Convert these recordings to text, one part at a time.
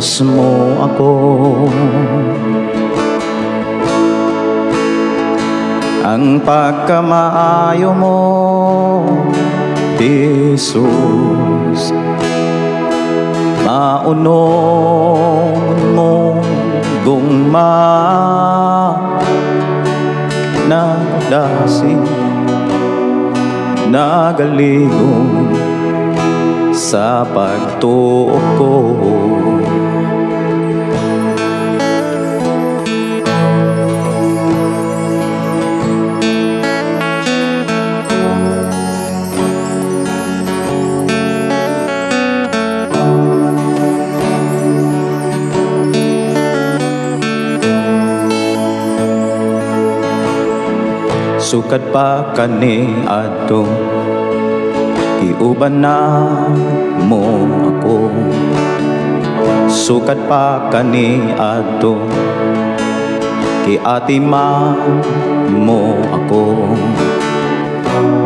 Giluwas mo ako. Ang pagkamaayo mo, Jesus, maunong mo gugma, nagdasi, nagaligon sa pagtuo ko. Sukad pa kani adto, giuban na mo ako. Sukad pa kani adto, giatiman mo ako.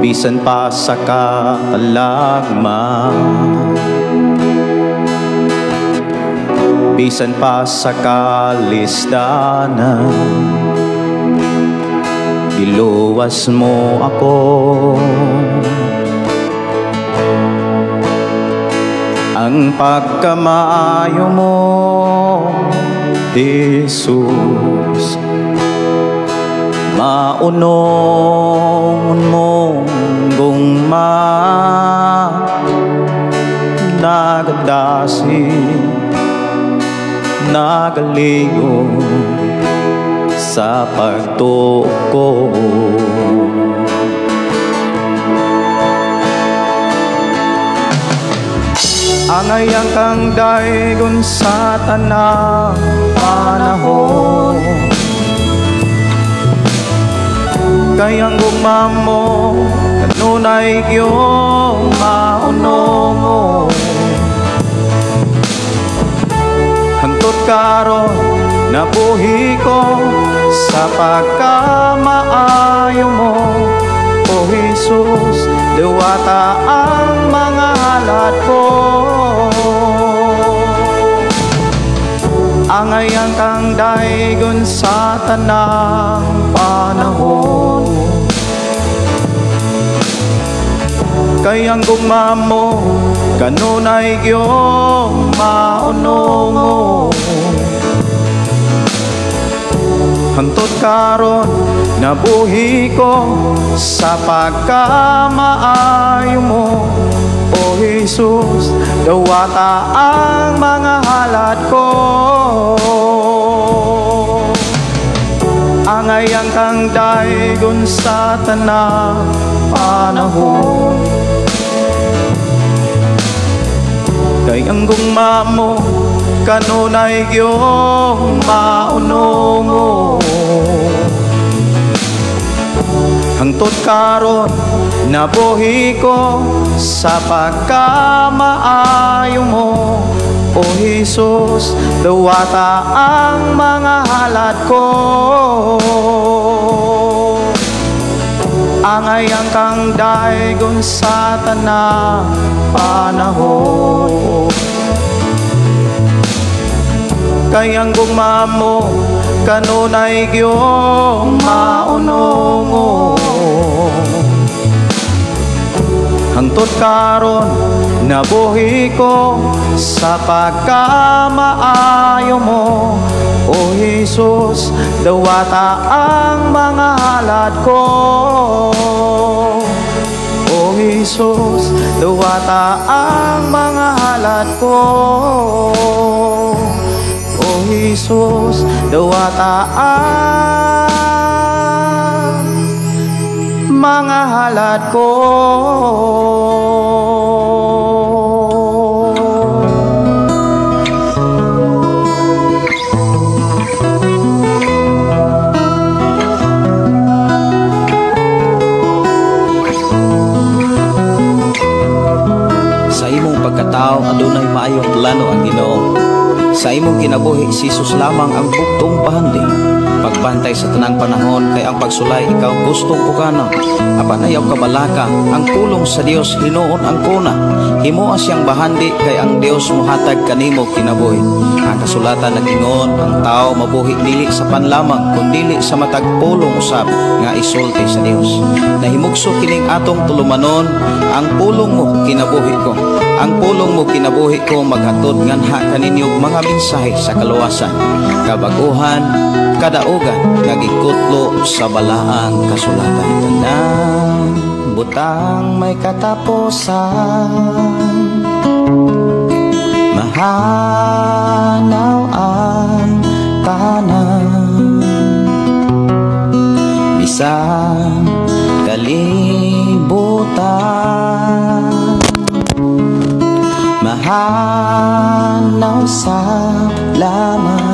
Bisan pa sa katalagman, bisan pa sa kalisdanan, giluwas mo ako. Ang pagkamaayo mo, Jesus, maunong mo gugma, nagdasi, nagaligo sa pagtuo ko. Angay ang kang daygon sa tanang panahon, kay ang gugma mo kanunay iyong maunong. Hangtod karon nabuhi ko sa pagkamaayo mo, O Jesus, diwata ang mga halad ko. Angay ang kang daygon sa tanang panahon, kay ang gugma mo kanunay iyong maunong. Hangtod karon nabuhi ko sa pagkamaayo mo, O Jesus, dawata ang mga halad ko. Angay ang kang daygon sa tanang panahon, kay ang gugma mo kanunay iyong maunong. Hangtod karon nabuhi ko sa pagkamaayo mo, O Jesus, dawata ang mga halad ko. Angay ang kang daygon sa tanang panahon, kay ang gugma mo kanunay iyong maunong. Hangtod karon nabuhi ko sa pagkamaayo mo, O Jesus, dawata ang mga halad ko. O Jesus, dawata ang mga halad ko. O Jesus, dawata ang mga halad ko. Sa imong pagkatao adunay maayong plano ang Ginoo. Sa imong kinabuhi si Jesus lamang ang bugtong pahandi. Pagbantay sa tanang panahon kay ang pagsulay ikaw gustong pugana. Apan ayaw kabalaka, ang pulong sa Dios hinuon ang kuna. Himoa siyang bahandi kay ang Dios mohatag kanimo kinabuhi. Ang kasulatan nag-ingon, ang tao mabuhi dili sa panlamang kundili sa matag pulong usab nga isulti sa Dios. Nahimugso kining atong tulumanon, ang pulong mo kinabuhi ko. Ang pulong mo kinabuhi ko maghatod nganha kaninyo mga mensahe sa kaluwasan, kabaguhan, kadaugan nga gikutlo sa balaang kasulatan. Tanang butang may katapusan, mahanaw ang tanan, bisan kalibutan, mahanaw sa laman.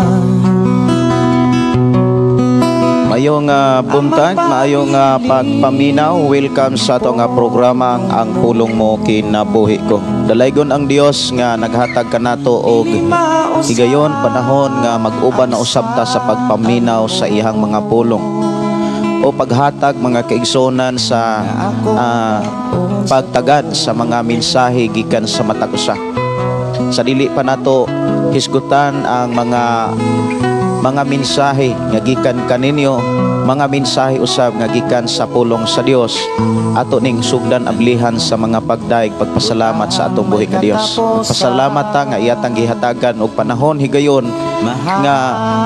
Maayong buntag, maayong pagpaminaw. Welcome sa ato nga programa, Ang Pulong Mo Kinabuhi Ko. Dalaygon ang Dios nga naghatag kanato og higayon panahon nga mag-uban na usab ta sa pagpaminaw sa iyang mga pulong o paghatag, mga kaigsonan, sa pagtagad sa mga mensahe gikan sa matag usa. Sa dili pa nato hisgutan ang mga mensahe nga gikan kaninyo, mga mensahe usab nga gikan sa pulong sa Dios, ato ning sugdan ablihan sa mga pagdaig pagpasalamat sa atong buhi nga Dios. Magpasalamat ta nga iyatang gihatagan og panahon higayon nga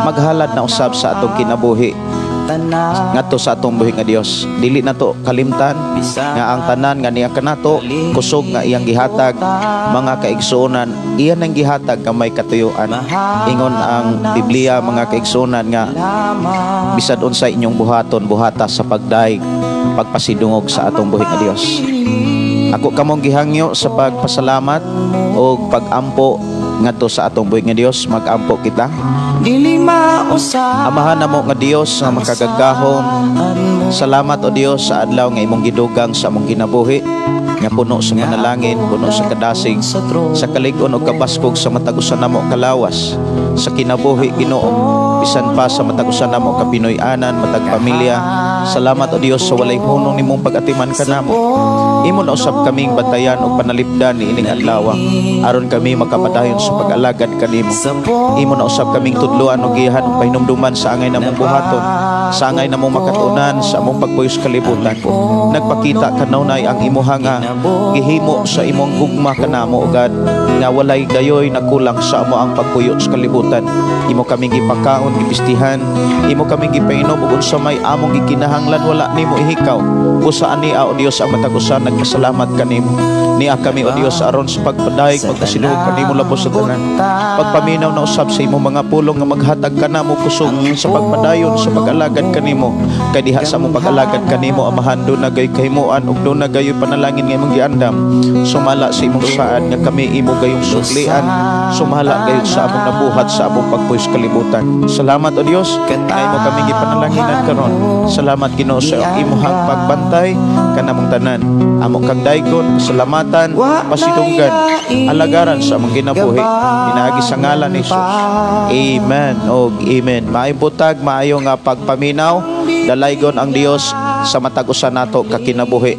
maghalad na usab sa atong kinabuhi ngadto sa atong buhi nga Dios. Dili nato kalimtan nga ang tanan nga niya kanato kusog nga iyang gihatag, mga kaigsuonan, iya nang gihatag nga may katuyuan. Ingon ang Biblia, mga kaigsuonan, nga bisad unsa inyong buhaton, buhata sa pagdaig pagpasidungog sa atong buhi nga Dios. Ako kamong gihangyo sa pagpasalamat o pagampo ngadto sa atong buhi nga Dios. Magampo kita. Amahan namo nga Dios nga makagagahom, salamat o Dios sa adlaw nga imong gidugang sa among kinabuhi nga puno sa panalangin, puno sa kadasig, sa kalig-on ug kabaskog sa matag usa namo kalawas sa kinabuhi, Ginoo, bisan pa sa matag usa namo ka Pinoy-anan, matag pamilya. Salamat o Dios sa walay hunong nimong pag-atiman kanamo. Imo na usab kaming bantayan og panalipdan niining adlaw aron kami makapadayon sa pag-alagad kanimo. Imo na usab kaming tudloan og giyahan og pahinumduman sa angay namong buhaton, sa angay namong makatunan sa among pagpuyos kalibutan. Nagpakita kanunay ang imuha nga gihimo sa imong gugma kanamo, O God, nga walay gayoy nakulang sa amo ang pagpuyo sa kalibutan. Imo kaming gipakaon, gibistihan, imo kaming gipainom ug unsa may among gikinahanglan wala nimo ihikaw. Busa ani, o Dios, ang matag usa nagpasalamat kanimo. Nia kami, o Dios, aron sa pagpadayeg pagkasilug kanimo labos sa tanan. Pagpaminaw na usab sa imong mga pulong nga maghatag kanamo kusog sa pagpadayon sa pag-alagad kanimo. Kay diha sa among pag-alagad kanimo, Amahan, duna gayoy kahimuan ug duna gayoy panalangin nga imong giandam. Sumala sa imong saad nga kami imo gayong suklian, sumala gayud sa among nabuhat sa among pagpuyos kalibutan. Salamat, o Dios, nga imo kami gipanalanginan karon. Salamat, Ginoo, sa imuhang pagbantay kanamong tanan. Amo kang daygon, salamatan, pasidunggan, alagaran sa among kinabuhi pinaagi sa ngalan ni Jesus. Amen og amen. Maayong butag, maayo nga pagpaminaw. Dalaygon ang Dios sa matag usa nato ka kinabuhi.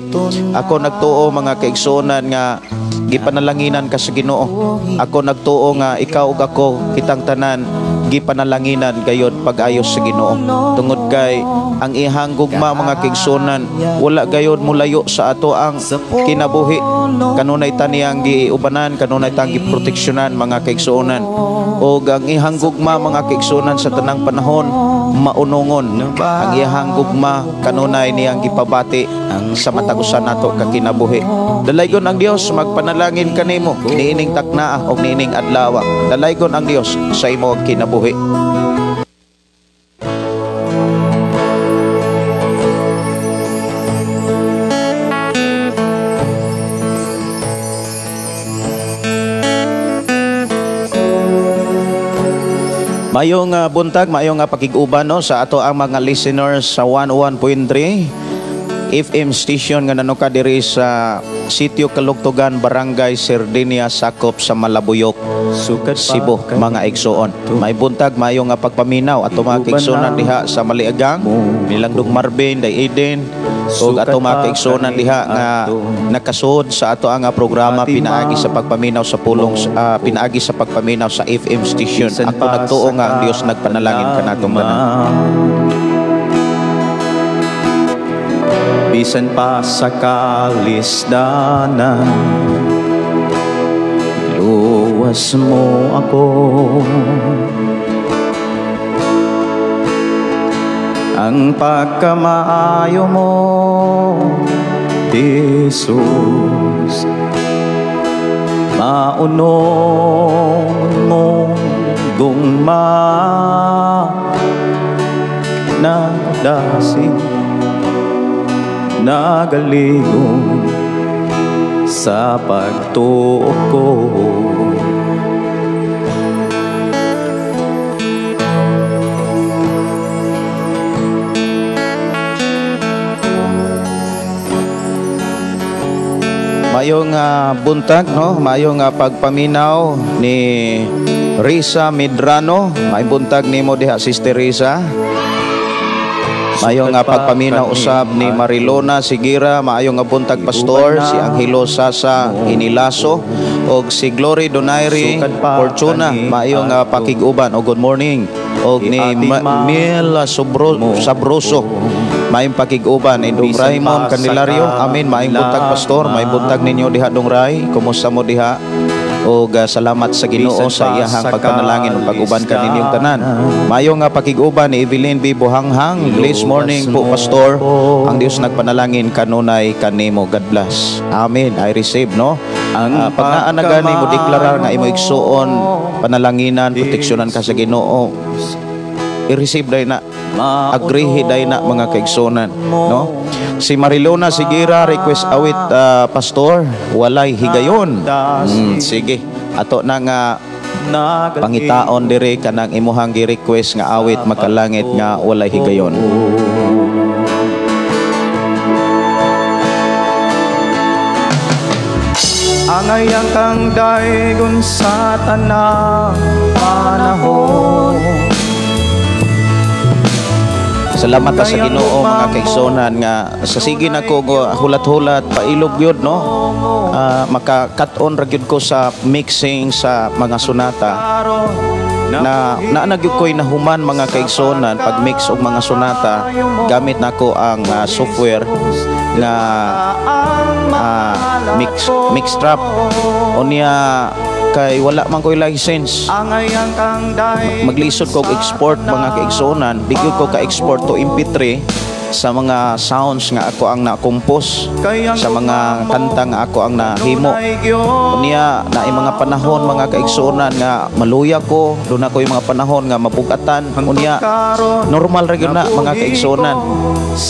Ako nagtuo, mga kaigsuonan, nga gipanalanginan ka sa Ginoo. Ako nagtuo nga ikaw ug ako, kitang tanan, gipanalanginan gayod pag-ayos sa Ginoo. Tungod kay ang ihang gugma, mga kaigsuonan, wala gayod mulayo sa ato ang kinabuhi. Kanunay ta niyang giubanan, kanunay tang giproteksyonan, mga kaigsuonan. Og ang ihang gugma, mga kaigsuonan, sa tanang panahon maunongon. Ang iyahang gugma kanunay niyang gipabati sa matag usa nato ka kinabuhi. Dalaygon ang Dios magpanalangin kanimo niining taknaa og niining adlaw. Dalaygon ang Dios sa imong kinabuhi. Maayong buntag, maayong pakig-uban, no, sa ato ang mga listeners sa 101.3 FM station nga nanuka diri sa Sitio Kalugtugan, Barangay Sardinia, sakop sa Malabuyok, Cebu, mga igsoon. May buntag, maayo nga pagpaminaw ato mga kaigsuonan diha sa Maliagang, nilang Dong Marvin, Day Eden, ug ato mga kaigsuonan diha nga nakasuod sa ato ang programa pinaagi sa pagpaminaw sa pulong, pinaagi sa pagpaminaw sa FM station. Ako nagtuo nga ang Dios nagpanalangin kanatong tanan. Bisan pa sa kalisdanan, luwas mo ako. Ang pagkamaayo mo, Jesus, maunong mo gugma nagdasig, nagaligon sa pagtuo ko. Mayong buntag, no? Mayong pagpaminaw ni Risa Medrano. May buntag nimo diha, Sister Risa. Maayong pagpaminaw usab ni Marilona Sigira. Maayong buntag, Pastor, si Angelo Sasa Inilaso og si Glory Donaire Fortuna. Maayong pakig-uban o good morning og ni Mel Sabroso. Maayong pakig-uban ni Dong Raymond Candelario. Amen. Maayong buntag, Pastor. Maayong buntag ninyo diha, Dong Ray. Kumusta mo diha? Og salamat sa Ginoo sa iyahang pagpanalangin ug pag-uban kaninyong tanan. Maayo nga pakig-uban ni Evelyn B. Buhanghang. Blessed morning po, Pastor. Ang Dios nagpanalangin kanunay kanimo. God bless. Amen. I receive, no? Pag naa na gani mo deklarar nga imo igsuon, panalanginan, proteksyonan ka sa Ginoo. I-receive day na. Agree day na, mga kaigsuonan, no? Si Marilona Sigira request awit, Pastor, walay higayon. Sige, ato na nga pangitaon dire kanang imuhang gi-request nga awit makalangit nga walay higayon. Angayang kang daygon sa tanang panahon. Salamat ta sa Ginoo, mga kaigsuonan, nga sa sige nako hulat-hulat pailob gyud, no? Maka-cut on ra gyud ko sa mixing sa mga sonata na naa gyud ko'y nahuman, mga kaigsuonan, pag mix og mga sonata gamit nako ang software nga mix trap. Unya kay wala man ko'y license, maglisod ko export, mga kaigsuonan. Di gyud ko ka-export to MP3 sa mga sounds nga ako ang na-compose, sa mga kanta nga ako ang nahimo. Unya naay mga panahon, mga kaigsuonan, nga maluya ko, doon ako yung mga panahon nga mabugatan. Unya normal ra gyud na, mga kaigsuonan.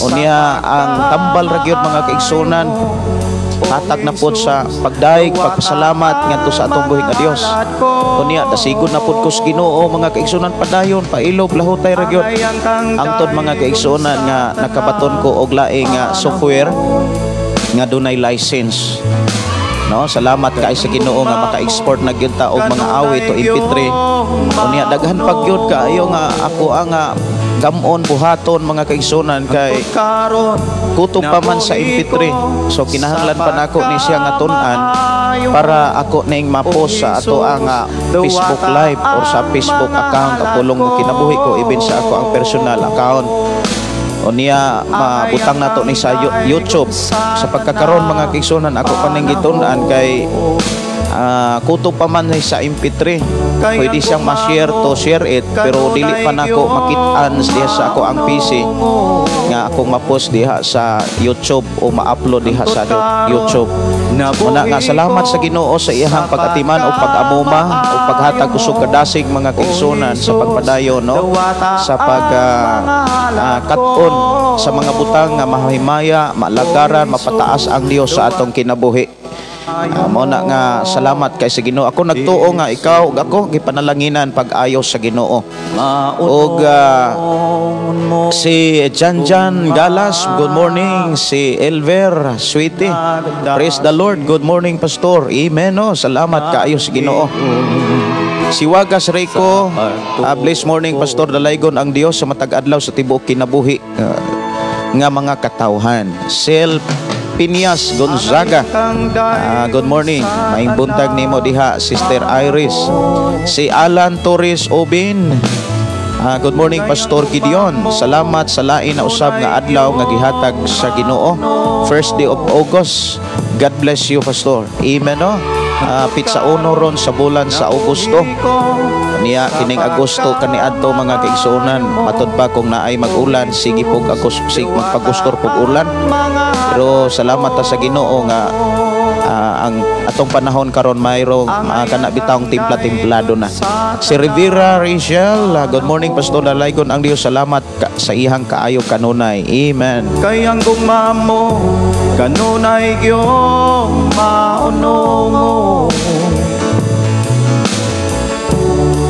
Unya ang tambal ra gyud, mga kaigsuonan, hatag na pod sa pagdaig, pagpasalamat ngadto sa atong buhi nga Dios. Unya dasigon na pod ko sa Ginoo, mga kaigsuonan, padayon, pailob, lahutay ra gyud. Angtod, mga kaigsuonan, nga nakabaton ko og laing nga software nga dunay license. No, salamat kay sa Ginoo nga maka-export na gyud ta og mga awit to MP3. Unya daghan pag gyud kaayo nga ako ang gamon buhaton, mga kaigsuonan, kay kutob pa man sa MP3. So kinahanglan pa nako ni siya nga tun-an para ako ning ma-post sa ato ang Facebook Live or sa Facebook account ang Pulong Kinabuhi ko, even sa ako ang personal account. Unya mabutang nato ni sa YouTube. Sa pagkakaron, mga kaigsuonan, ako pa ning gitun-an kay kutob pa man sa MP3. Pwede siyang ma-share to share it, pero dili pa nako makit-an diha sa ako ang PC nga akong ma-post diha sa YouTube o ma-upload diha sa YouTube. Muna nga salamat sa Ginoo sa iyahang pag-atiman o pag-amuma o paghatag kusog kadasig, mga kaigsuonan, sa pagpadayon, no, sa pag kat-on sa mga butang nga mahimaya, malagaran, mapataas ang Dios sa atong kinabuhi. Mao na nga salamat kay sa Ginoo. Ako nagtuo nga ikaw ug ako gipanalanginan pag-ayo sa Ginoo. Og si Janjan Galas, good morning. Si Elver Sweetie, praise the Lord. Good morning, Pastor. Amen. No? Salamat kaayo sa Ginoo. Si Wagas Rico, bless morning, Pastor. Dalaygon ang Dios sa matag adlaw sa tibuok kinabuhi nga mga katawhan. Sel Pinias Gonzaga, good morning. Maayong buntag nimo diha, Sister Iris. Si Alan Torres Obin, good morning, Pastor Gideon. Salamat sa lain na usab nga adlaw nga gihatag sa Ginoo. First day of August. God bless you, Pastor. Amen, no? Petsa 1 ron sa bulan sa Agosto. Niya kining Agosto kaniadto, mga kaigsuonan, matud pa kung naay mag-ulan, sige pug Agosto, sige magpagustor pug ulan. Pero salamat ta sa Ginoo nga ang atong panahon karon mayroong kana bitawng timpla-timplado na. Si Rivera Rachel, good morning, Pastor. Dalaygon ang Dios, salamat sa iyang kaayo kanunay. Amen. Kay ang gugma mo kanunay gyud maunong.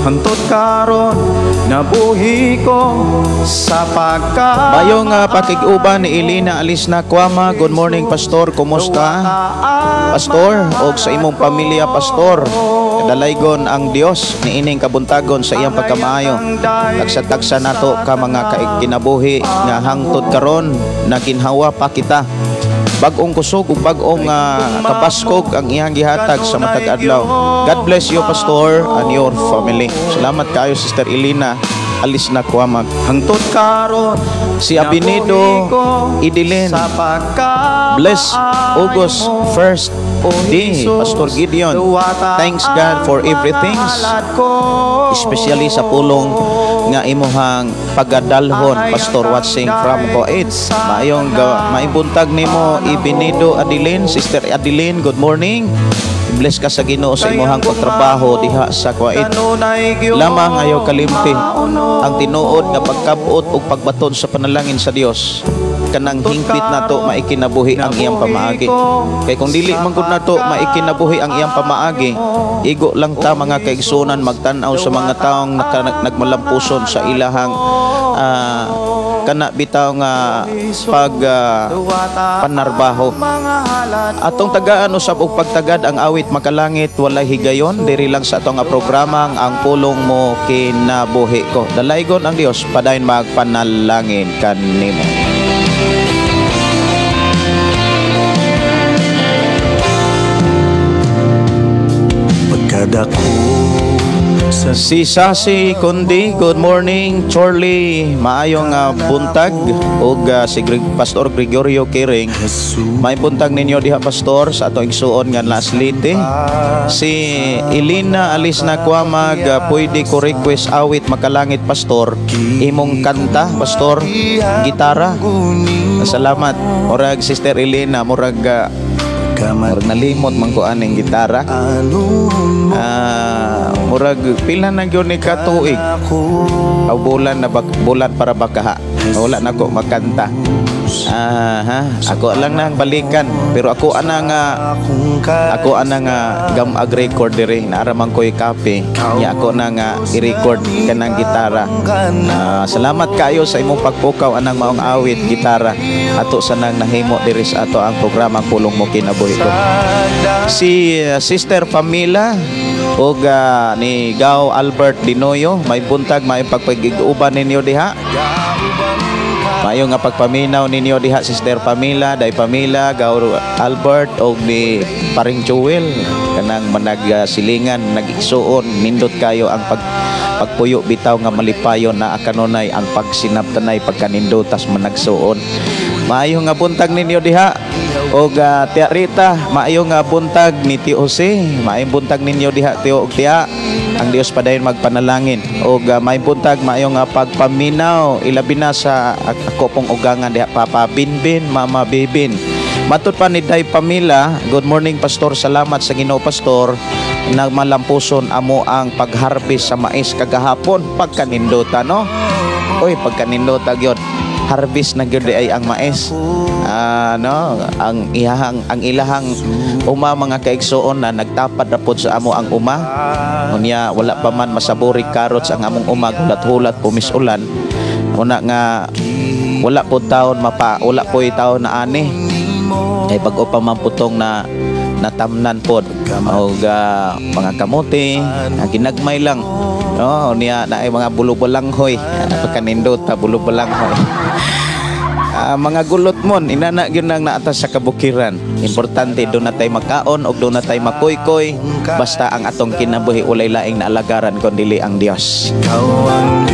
Hantod karon nabuhi ko sa pagka Mayong pakig-uban ni Elena Alisna Kwama. Good morning, Pastor. Kumusta? Pastor, og sa imong pamilya, Pastor. Dalaygon ang Dios niining kabuntagon sa iyang pagkamaayo. Tagsa-tagsa nato ka mga kinabuhi nga hangtod karon naginhawa pa kita. Bag-ong kusog ug bag-ong kabaskog ang iyang gihatag sa matag adlaw. God bless you, Pastor, and your family. Salamat kaayo, Sister Elena Alisna Kwamag. Hangtod karon Si Abinido Idilin, bless August 1st day, Pastor Gideon. Thanks God for everything, especially sa pulong nga imuhang pagadalhon, Pastor, watching from Kuwait. Maayong maibuntag nimo, Ibinido Adeline, Sister Adeline, good morning. Bless ka sa Ginoo sa imuhang pagtrabaho diha sa Kuwait. Lamang ayaw kalimti ang tinuod nga pagkabot ug pagbaton sa panalangin sa Dios, kanang hingpit nato maikinabuhi ang iyang pamaagi. Kay kung dili man gud nato maikinabuhi ang iyang pamaagi, igo lang ta, mga kaigsunan, magtan-aw sa mga taong nagmalampuson sa ilahang kana bitaw nga pag panarbaho. Atong tagaan usab og pagtagad ang awit "Makalangit Walay Higayon" diri lang sa atong nga programa "Ang Pulong Mo Kinabuhi Ko". Dalaygon ang Dios, padayon magpanalangin kanimo. Pagkadako sa Si Sasi Kundi, good morning. Charlie, maayong buntag. Ug si Pastor Gregorio Kiring, may buntag ninyo diha, Pastor, sa atong igsuon nga Laslite. Si Elena Alisna Kwamag, pwede ko request awit "Makalangit", Pastor. Imong kanta, Pastor, gitara. Salamat. Murag Sister Elena, murag nalimot man ko aning gitara. Murag pila na gyud ni ka tuig. Aw bulan na bak, bulan para bakaha. Wala na ko makanta. Ha, ako lang nang balikan pero ako ana nga gam ag record diri naaraman ko'y kape nya ako na nga i-record kanang gitara. Salamat kayo sa imong pagpukaw anang maong awit gitara ato sa nang nahimo diri sa ato ang programa "Pulong Mo Kinabuhi Ko". Si Sister Pamela ug ni Gao Albert Dinoyo, may buntag, may pagpag-uban ninyo diha. Maayo nga pagpaminaw ninyo diha, Sister Pamela, Day Pamela, Gao Albert og ni Paring Joel, kanang managsilingan, nag-igsuon, nindot kayo ang pagpuyo bitaw nga malipayon na kanunay ang pagsinabtanay pagkanindotas managsuon. Maayo nga buntag ninyo diha. Og Tia Rita, maayo nga buntag ni Tio Jose, maayong buntag ninyo diha, Tio ug Tia. Ang Dios padayon magpanalangin. Og maayong buntag, maayo nga pagpaminaw ilabi na sa ako pong ugangan diha, Papa Binbin, Mama Bibin. Matud pa ni Day Pamela, good morning, Pastor, salamat sa Ginoo, Pastor, nagmalampuson amo ang pagharvest sa mais kagahapon, pagkanindota, no. Oy, pagkanindota gyud. Harvest na gyud ay ang mais. No, ang ihahang ang ilahang uma, mga kaigsuon, na nagtapad ra pod sa amo ang uma. Unya wala pa man masaburi carrots ang among uma, hulat-hulat pumisulan. Una nga wala po taon mapa wala po taon na ani kay bag-o pa man putong na natamnan pod og mga kamote, ginagmay lang, no? Niya na ay mga bulubalanghoy, pagkanindot ta bulubalanghoy. Mga gulot mon inana gyud nang naatas sa kabukiran. Importante do na tay makaon og do na tay makuykoy, basta ang atong kinabuhi walay laing naalagaran kun dili ang Dios.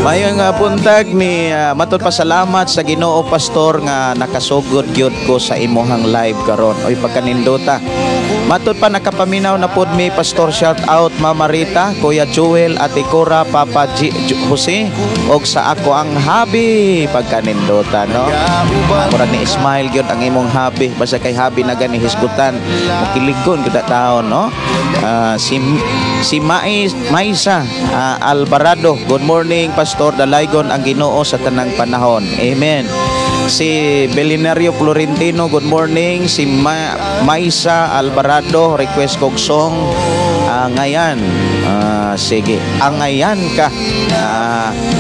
Maayong nga buntag ni matud pasalamat sa Ginoo, pastor, nga nakasugod gyud ko sa imuhang live karon. Oy, pagkanindota. Matud pa nakapaminaw na pod mi, pastor. Shout out Mama Rita, Kuya Joel, Ate Cora, Papa G, Jose og sa ako ang hubby. Pagkanindota, no? Murag ni smile gyud ang imong hubby, basta kay hubby na gani hisgutan mokiligon gyud taon, no? Si si Mais, Maisa Alvarado, good morning, pastor, dalaygon ang Ginoo sa tanang panahon. Amen. Si Belinario Florentino, good morning. Si Maisa Alvarado, request kog song ngayan. Sige, angayan ka.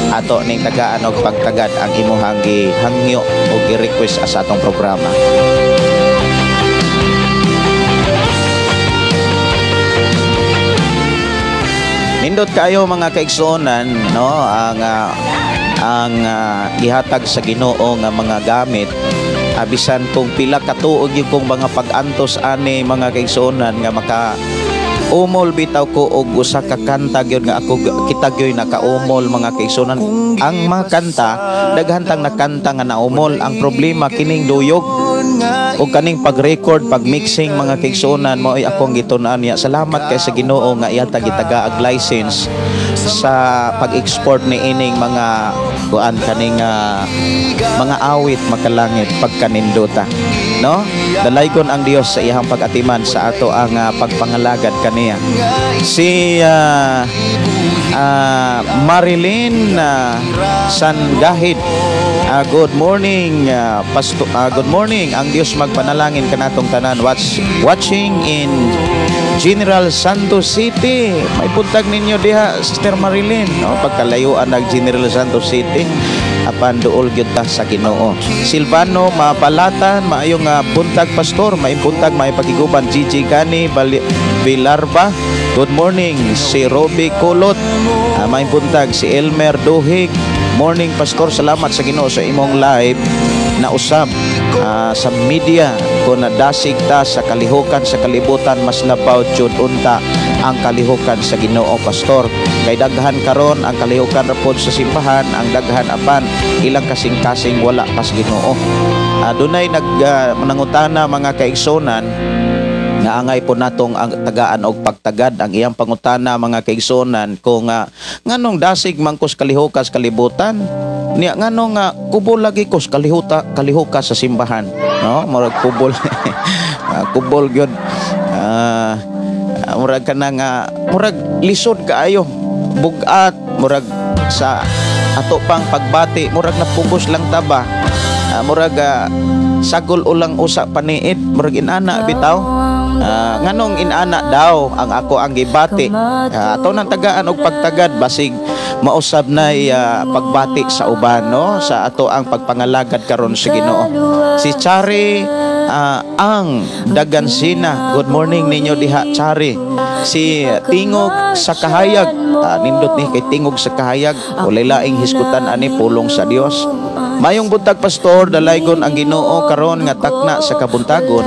Ato ning tagaan og pagtagad ang imuhang gihangyo o gi-request sa atong programa. Nindot kayo, mga kaigsuonan, no, ang gihatag sa Ginoo nga mga gamit, bisan kung pila ka tuog yung kong mga pag-antos ani, mga kaigsuonan, nga maka umol bitaw ko og usa ka kanta gyud nga ako kita gyud nakaumol, mga kaigsuonan. Ang mga kanta, daghan tang nakanta nga naumol. Ang problema kining duyog og kaning pag-record, pag-mixing, mga kaigsuonan, mao'y akong gitun-an niya. Salamat kay sa Ginoo nga iyata gitaga og license sa pag-export ni ining mga kuan kaning mga awit makalangit, pagkanindota, no? Dalaygon ang Dios sa iyang pag-atiman sa ato ang pagpangalagad kaniya. Si Marilyn Sangahid, good morning, pasto, good morning, ang Dios magpanalangin kanatong tanan watching in General Santos City. May buntag ninyo diha, Sister Marilyn, no? Pagkalayuan ng General Santos City, apan duol gyud ta sa Ginoo. Silvano Mapalatan, maayong buntag, pastor, may buntag, may pagiguban. Gigi Gani Villarba, good morning. Si Roby Kulot, may buntag. Si Elmer Duhig, morning, pastor, salamat sa Ginoo sa imong live na usab sa media kung nadasig ta sa kalihukan sa kalibutan, mas labaw jud unta ang kalihukan sa Ginoo, pastor, kay daghan karon ang kalihukan ra pod sa simbahan ang daghan, apan ilang kasing-kasing wala pas Ginoo. Dunay nag nangutana, mga kaigsunan, nga angay po natong ang tagaan og pagtagad. Ang iyang pangutana, mga kaigsunan, kung nganong dasig man kos kalihukas kalibutan niya, nganong kubol lagi kos kalihukas sa simbahan, no? Murag kubol, kubol gyud, murag kanang murag lisod kaayo bugat, murag sa ato pang pagbati murag napugos lang ta ba, murag sagol ulang usa paniid, murag inana bitaw. Nganong inana daw ang ako ang gibati? Ato nang tagaan og pagtagad, basig mausab na pagbati sa uban, no, sa ato ang pagpangalagad karon sa Ginoo. Si Chari ang Dagansina, good morning ninyo diha, Chari. Si Tingog sa Kahayag, nindot ni kay Tingog sa Kahayag, walay laing hisgutan ani, pulong sa Dios. Mayong buntag, pastor, dalaygon ang Ginoo karon nga takna sa kabuntagon.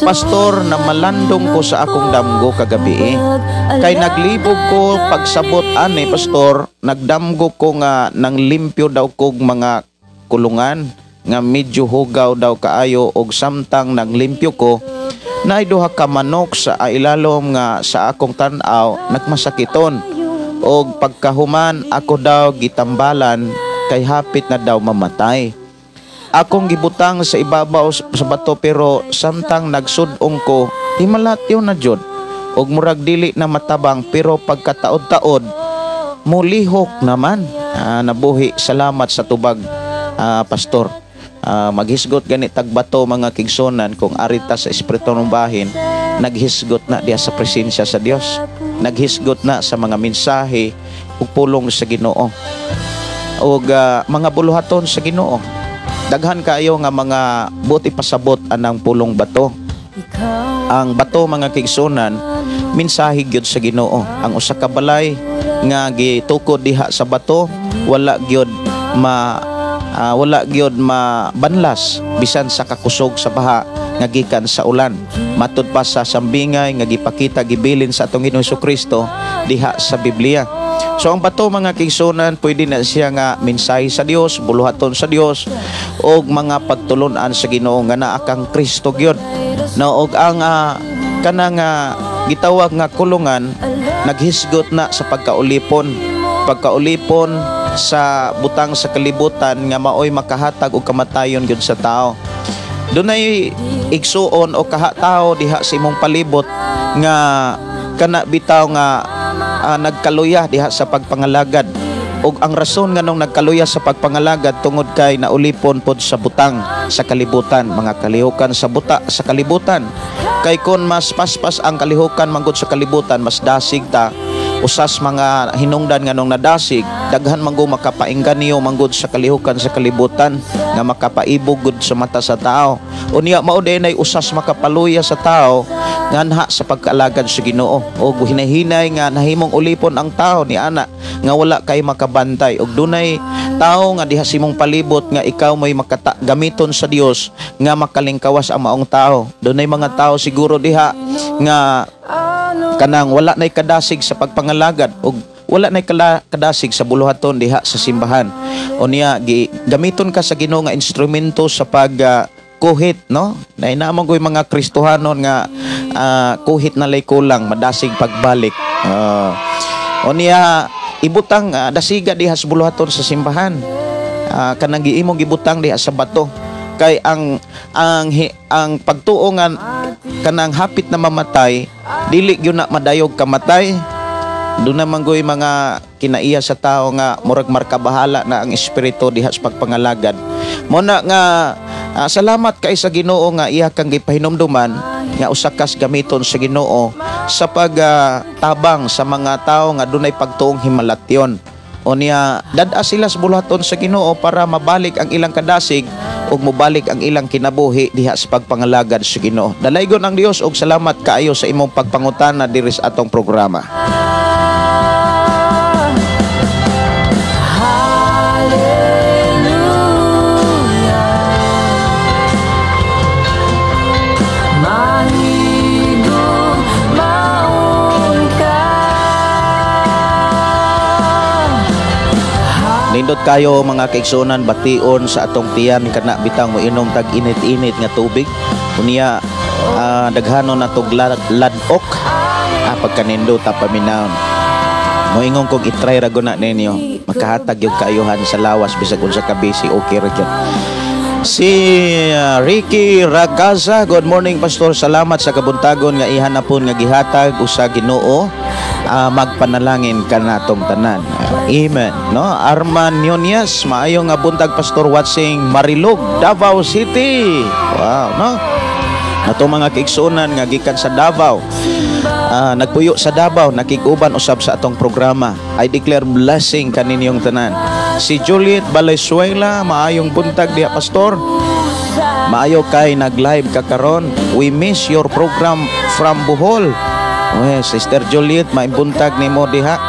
Pastor, na malandong ko sa akong damgo kagabi. Kay naglibog ko pagsabot ani, pastor, nagdamgo ko nga nang limpyo daw kog mga kulungan nga medyo hugaw daw kaayo, og samtang naglimpyo ko, naay duha ka manok sa ilalom nga sa akong tan-aw nagmasakiton, og pagkahuman ako daw gitambalan kay hapit na daw mamatay. Akong gibutang sa ibabaw sa bato, pero samtang nagsudong ko, himalatyo na jud og murag dili na matabang, pero pagkataod-taod mulihok naman. Nabuhi, salamat sa tubag. Pastor. Maghisgot gani tag bato, mga kaigsuonan, kung ari ta sa espiritual bahin, naghisgot na diha sa presensya sa Dios, naghisgot na sa mga mensahe ug pulong sa Ginoo ug mga buluhaton sa Ginoo. Daghan kaayo nga mga buot ipasabot anang pulong bato. Ang bato, mga kaigsuonan, mensahe gyud sa Ginoo. Ang usa ka balay nga gitukod diha sa bato, wala gyud mabanlas bisan sa kakusog sa baha nga gikan sa ulan, matud pa sa sambingay nga gipakita, gibilin sa atong Ginoong Kristo diha sa Biblia. So ang bato, mga kaigsuonan, pwede na siya nga mensahe sa Dios, buluhaton sa Dios og mga pagtulunan sa Ginoo nga naa kang Kristo gyud. No, og ang kanang gitawag nga kulungan, naghisgot na sa pagkaulipon. Pagkaulipon sa butang sa kalibutan nga maoy makahatag og kamatayon gyud sa tao. Dunay igsuon o kaha tao diha sa imong palibot nga kana bitaw nga nagkaluya diha sa pagpangalagad, ug ang rason nganong nagkaluya sa pagpangalagad tungod kay naulipon pod sa butang sa kalibutan, mga kalihukan sa buta sa kalibutan. Kay kon mas paspas ang kalihukan manggod sa kalibutan, mas dasig ta. Usas mga hinungdan nganong nadasig, daghan man gud makapainganyo manggod sa kalihukan sa kalibutan nga makapaibog gud sa mata sa tao. Unya mao din ay usas makapaluya sa tao nganha sa pagkaalagad sa Ginoo, og hinahinay nga nahimong ulipon ang tao ni ana nga wala kay makabantay. Og dunay tao nga diha sa imong palibot nga ikaw mo'y makata gamiton sa Dios nga makalingkawas ang maong tao. Dunay mga tao siguro diha nga kanang wala nay kadasig sa pagpangalagad og wala nay kadasig sa buluhaton diha sa simbahan. Unya gamiton ka sa Ginoo nga instrumento sa pag kuhit, no? Nainamong ko'y mga Kristohanon nga kuhit na lay kulang, madasig pagbalik. Unya ibutang dasiga diha sa buluhaton sa simbahan. Kanang giimong gibutang diha sa bato. Kay ang pagtuo nga kanang hapit na mamatay, dili gyud na madayog kamatay. Doon naman goy mga kinaiya sa tao nga murag markabahala na ang espiritu diha sa pagpangalagad. Mo na nga salamat kay sa Ginoo nga iya kang gipahinumduman nga usa kas gamiton sa Ginoo sa pagtabang sa mga tao nga dunay pagtuong himalatyon. Unya dad-a sila sa buluhaton sa Ginoo para mabalik ang ilang kadasig ug mobalik ang ilang kinabuhi diha sa pagpangalagad sa Ginoo. Dalaygon ang Dios ug salamat kaayo sa imong pagpangutana diri sa atong programa. Nindot kayo, mga kaigsuonan, bation sa atong tiyan kana bitang moinom tag init-init nga tubig. Unya daghanon na tog ladok pagkanindot ta paminawon. Moingon kog i-try ra guna ninyo, makahatag yung kaayuhan sa lawas bisag unsa ka busy, okay ra gyud. Si Ricky Ragaza, good morning, Pastor. Salamat sa kabuntagon nga ihanapon nga gihatag usa Ginoo. Magpanalangin kanatong tanan. Amen. No, Arman Nunez, maayo nga buntag, Pastor, watching Marilog, Davao City. Wow, no? Ato mga kaigsuonan nga gikan sa Davao. Nagpuyo sa Davao, nakig-uban usab sa atong programa. I declare blessing kaninyong tanan. Si Juliet Valenzuela, maayong buntag diha, Pastor. Maayo kay nag-live ka karon. We miss your program from Bohol. Oh, Sister Juliet, maimbuntag nimo diha.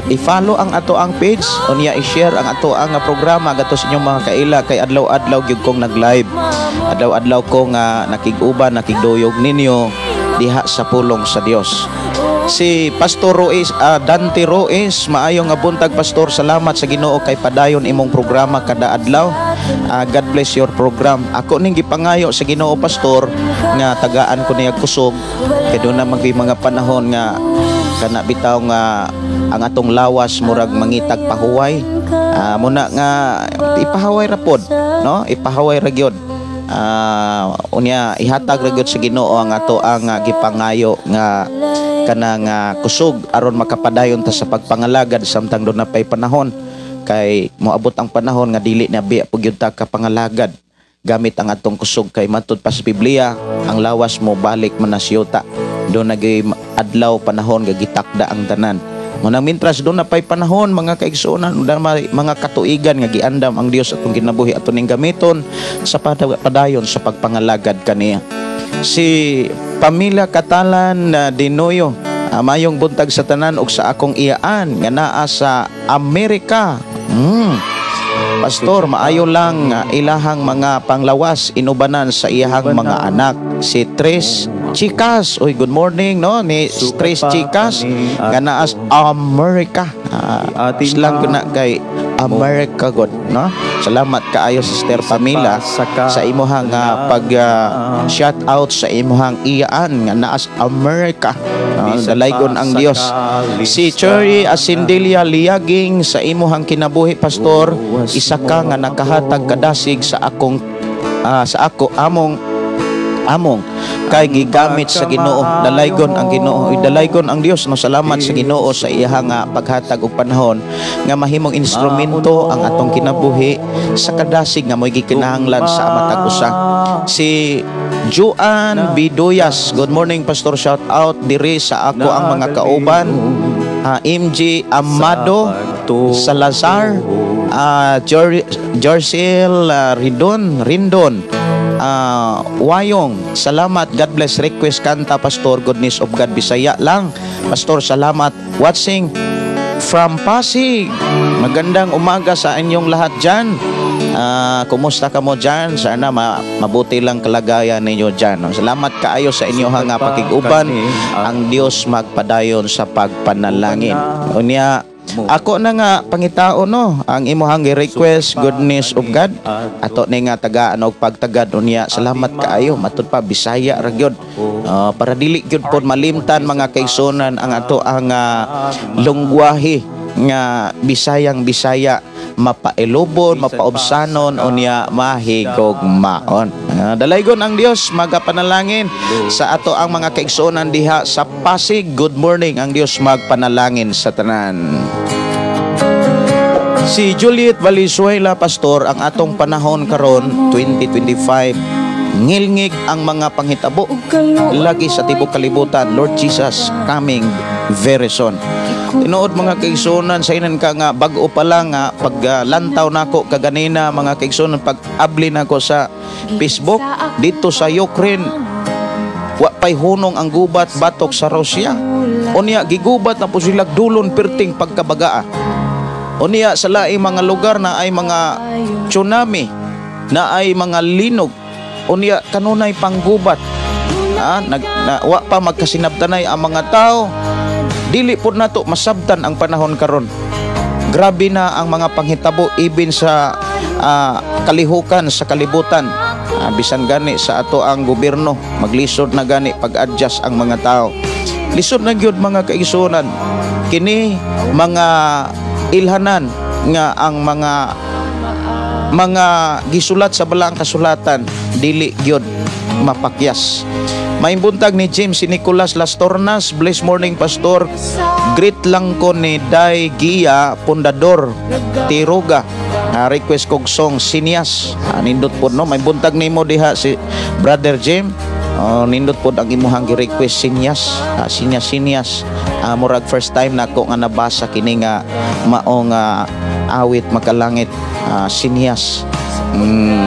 I-follow ang ato ang page, unya i-share ang ato ang programa gato sa inyong mga kaila kay adlaw-adlaw gyud kong nag-live. Adlaw-adlaw ko nga nakig-uban, nakigduyog ninyo diha sa pulong sa Dios. Si Pastor Ruiz, Dante Ruiz, maayo nga buntag, Pastor. Salamat sa Ginoo kay padayon imong programa kada adlaw. God bless your program. Ako ning gipangayo sa Ginoo, Pastor, nga tagaan ko niya kusog kay doon na magbi mga panahon nga kana bitaw nga ang atong lawas murag mangitag pahuway. Muna nga ipahaway ra pod, no? Ipahaway ra gyud. Unya ihatag ra gyud sa Ginoo ang ato ang gipangayo nga kanang kusog aron makapadayon ta sa pagpangalagad samtang doon na pay panahon. Kay moabot ang panahon nga dili na biya pud gyud ta ka pangalagad gamit ang atong kusog, kay matud pa sa Biblia, ang lawas mo balik man na siyuta. Duna gyuy adlaw, panahon nga gitakda ang tanan. Munang mintras duna pay panahon, mga kaigsuonan, mga katuigan nga giandam ang Dios atong kinabuhi, ato ning gamiton sa padayon sa pagpangalagad kaniya. Si Pamela Katalan na Dinoyo, mayong buntag sa tanan ug sa akong iyaan nga naa sa Amerika. Pastor, maayo lang ilahang mga panglawas inubanan sa iyahang mga anak. Si Tres Chicas. Uy, good morning, no, ni Tres Chicas nga naa sa Amerika. Slang ko na kay America god, no? Salamat kaayo, Sister Pamela, sa imuhang pag shout out sa imuhang iyaan nga naa sa Amerika. Dalaygon ang Dios. Si Cherry Asindelia Liaging, sa imuhang kinabuhi, pastor, isa ka nga nakahatag kadasig sa akong sa ako among among kay gigamit sa Ginoo. Dalaygon ang Ginoo, dalaygon ang Dios, no? Salamat sa Ginoo sa iyang nga paghatag og panahon nga mahimong instrumento ang atong kinabuhi sa kadasig nga mo'y gikinahanglan sa matag usa. Si Juan Biduyas, good morning, pastor, shout out diri sa ako ang mga kauban, MG Amado Salazar, Jorcel Ridon Rindon, Wayong, salamat, God bless. Request kanta, pastor, Goodness of God, Bisaya lang, pastor. Salamat, watching from Pasig. Magandang umaga sa inyong lahat dyan. Kumusta ka mo dyan? Sana mabuti lang kalagayan ninyo dyan. Salamat kaayo sa inyong nga pakig-uban. Ang Dios magpadayon sa pagpanalangin. Unya, ako na nga pangitao, no, ang imuhang request, Goodness of God, ato ni nga tagaan og pagtagad unya. Salamat kaayo. Matud pa Bisaya ra gyud, para dili gyud pod malimtan, mga kaigsuonan, ang ato ang lungwahe nga Bisayang Bisaya, mapailubon, mapaubsanon, unya mahigugmaon. Dalaygon ang Dios, magapanalangin sa ato ang mga kaigsuonan diha sa Pasig. Good morning, ang Dios magpanalangin sa tanan. Si Juliet Valenzuela, pastor, ang atong panahon karon 2025, ngilngig ang mga panghitabo lagi sa tibok kalibutan. Lord Jesus coming very soon. Tinuod, mga kaigsuonan, sa inan ka nga bag-o pa lang nga paglantaw nako kaganina, mga kaigsuonan, pag abli nako sa Facebook, dito sa Ukraine wa pay hunong ang gubat batok sa Russia. Unya gigubat na po sila dulon perting pagkabagaa. Unya sa laing mga lugar na ay mga tsunami, na ay mga linog. Unya kanunay panggubat. Wa pa magkasinabtanay ang mga tao. Dili pod nato masabtan ang panahon karon. Grabe na ang mga panghitabo ibin sa kalihukan sa kalibutan. Bisan gani sa ato ang gobyerno, maglisod na gani pag-adjust ang mga tao. Lisod na gyud, mga kaigsuonan. Kini mga ilhanan nga ang mga gisulat sa balaang kasulatan dili gyud mapakyas. Maayong buntag ni James si Nicolas Las Tornas, blessed morning, pastor. Greet lang ko ni Dai Gia Pundador Tiruga. Request kog song Sinias. Nindot pod, no. Maayong buntag nimo diha si Brother James. Oh, nindot pod ang imuhang gi-request, Sinias. Sinias Sinias. Murag first time nako nga nabasa kini nga maong awit, makalangit. Sinias.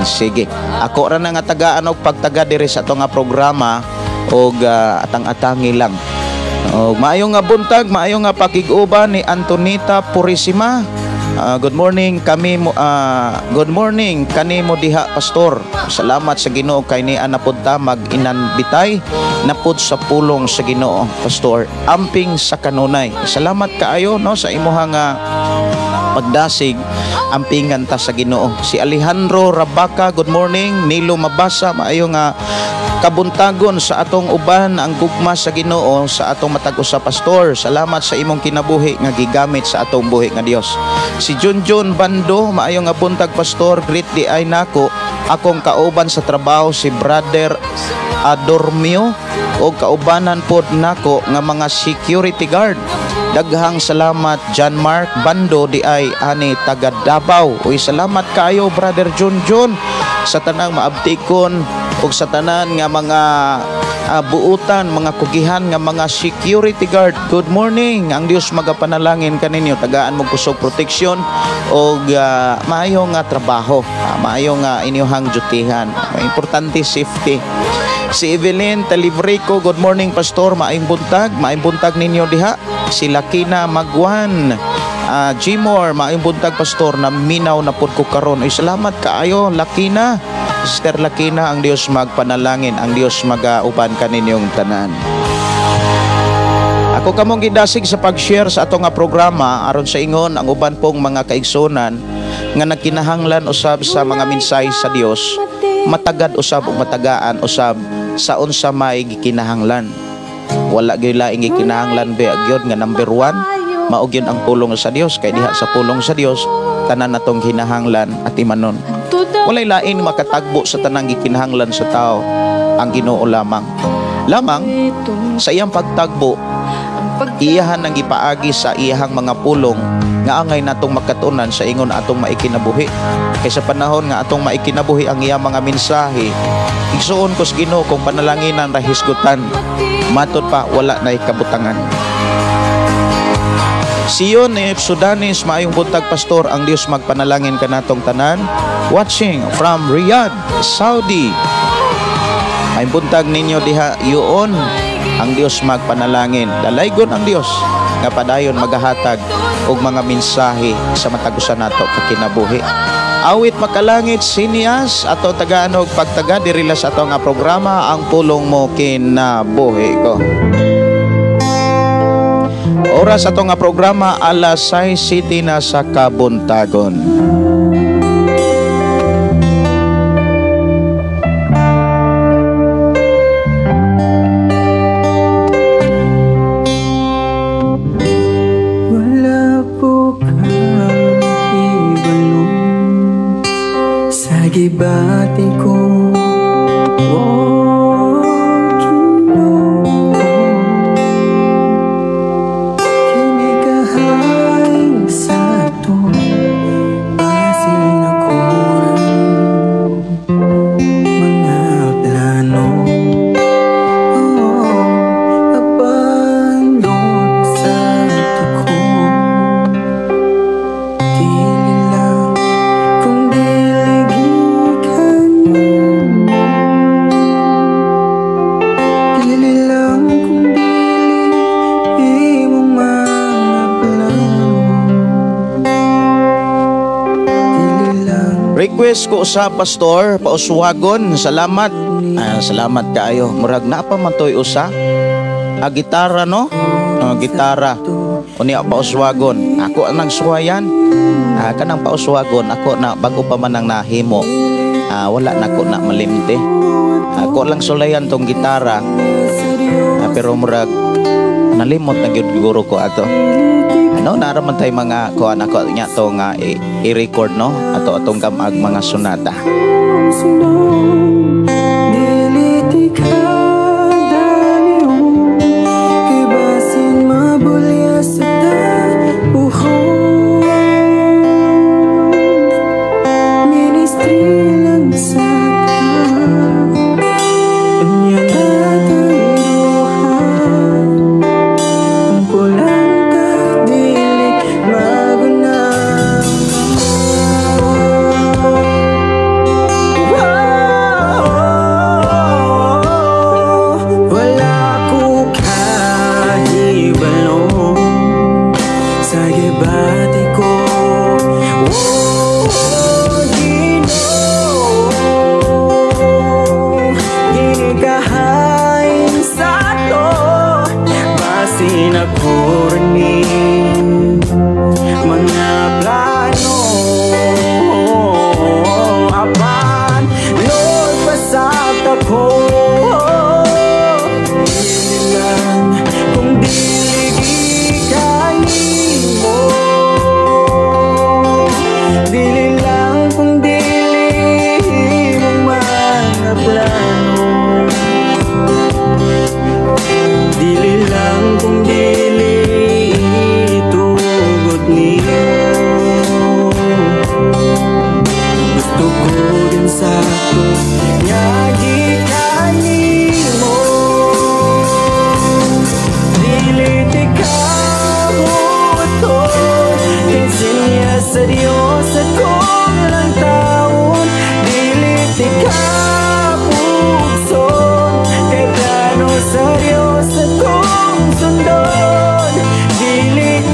Sige. Ako ra na nga tagaan og pagtaga diri sa ato nga programa og atang-atangi lang. Og maayo nga buntag, maayo nga pakig-uban ni Antonita Purisima. Good morning kami mo, good morning kanimo diha, pastor. Salamat sa Ginoo kay niya napud ta mag-inanbitay napud sa pulong sa Ginoo, pastor. Amping sa kanunay. Salamat kaayo, no, sa imuha nga pagdasig, ampingan ta sa Ginoo. Si Alejandro Rabaca, good morning. Nilo Mabasa, maayo nga kabuntagon sa atong uban ang gugma sa Ginoo sa atong matag usa, pastor. Salamat sa imong kinabuhi nga gigamit sa atong buhi nga Dios. Si Junjun Bando, maayo nga buntag, pastor. Greet di ay nako akong kauban sa trabaho si Brother Adormio o kaubanan pod nako nga mga security guard. Daghang salamat John Mark Bando di ay ani taga Davao. Uy, salamat kaayo Brother Junjun sa tanang maabtikon ug sa tanan nga mga buutan, mga kugihan nga mga security guard. Good morning. Ang Dios magapanalangin kaninyo, tagaan mo kusog proteksyon og maayo nga trabaho, maayo nga inyuhang dutihan. Importante safety. Si Evelyn Talibrico, good morning Pastor, maayong buntag, maayong buntag ninyo diha. Si Lakina Magwan, Gmore, maayong buntag Pastor, na minaw na pud ko karon. Uy, salamat kaayo Lakina. Sister Lakina, ang Dios magpanalangin, ang Dios magauban kaninyong tanan. Ako kamong gidasig sa pag-share sa ato nga programa aron sa ingon ang uban pong mga kaigsunan nga nagkinahanglan usab sa mga mensahe sa Dios, matagad usab ug matagaan usab sa unsa may gikinahanglan. Wala gyud laing gikinahanglan ba gyud nga number 1, mao gyud ang pulong sa Dios, kay diha sa pulong sa Dios tanan natong hinahanglan at imanon. Walay lain makatagbo sa tanang gikinahanglan sa tao, ang Ginoo lamang. Lamang sa iyang pagtagbo, iyahan ang gipaagi sa iyahang mga pulong nga angay natong makatunan sa ingon atong maikinabuhi. Kay sa panahon nga atong maikinabuhi ang iyang mga mensahe, igsuon ko sa Ginoo kung panalanginan ra hisgutan, matod pa wala nay kabutangan. Siyon ni Sudanis, maayong buntag Pastor, ang Dios magpanalangin kanatong tanan. Watching from Riyadh, Saudi. Maayong buntag ninyo diha yuon, ang Dios magpanalangin. Dalaygon ang Dios nga padayon magahatag og mga mensahe sa matag usa nato kakinabuhi. Awit makalangit sinias ato tagaan og pagtaga diri la sa ato nga programa ang pulong mo kinabuhi ko. Oras ato nga programa alas 6:00 na sa kabuntagon. Wala po kang ibalo sa gibati ko, oh, Ginoo. Kinikahaing sa to, basin ako ng mga plano. Oh, apandot sa ko. Dili lang kung dili gikan nimo. Dili lang kung dili imong mga plano. Dili lang. Request ko sa pastor pauswagon, salamat. Salamat kaayo. Murag na pa man toy usa. Gitara no? Gitara. Unya pauswagon. Ako ang nagsuwayan. Kanang pauswagon ako na bago pa man ang nahimo. Wala na ko na malimte. Ako lang sulayan tong gitara. Pero murag nalimot na gyud guro ko ato. Ano nara man tay mga kuan ako nya to nga i-record no ato atong gamag mga sonata.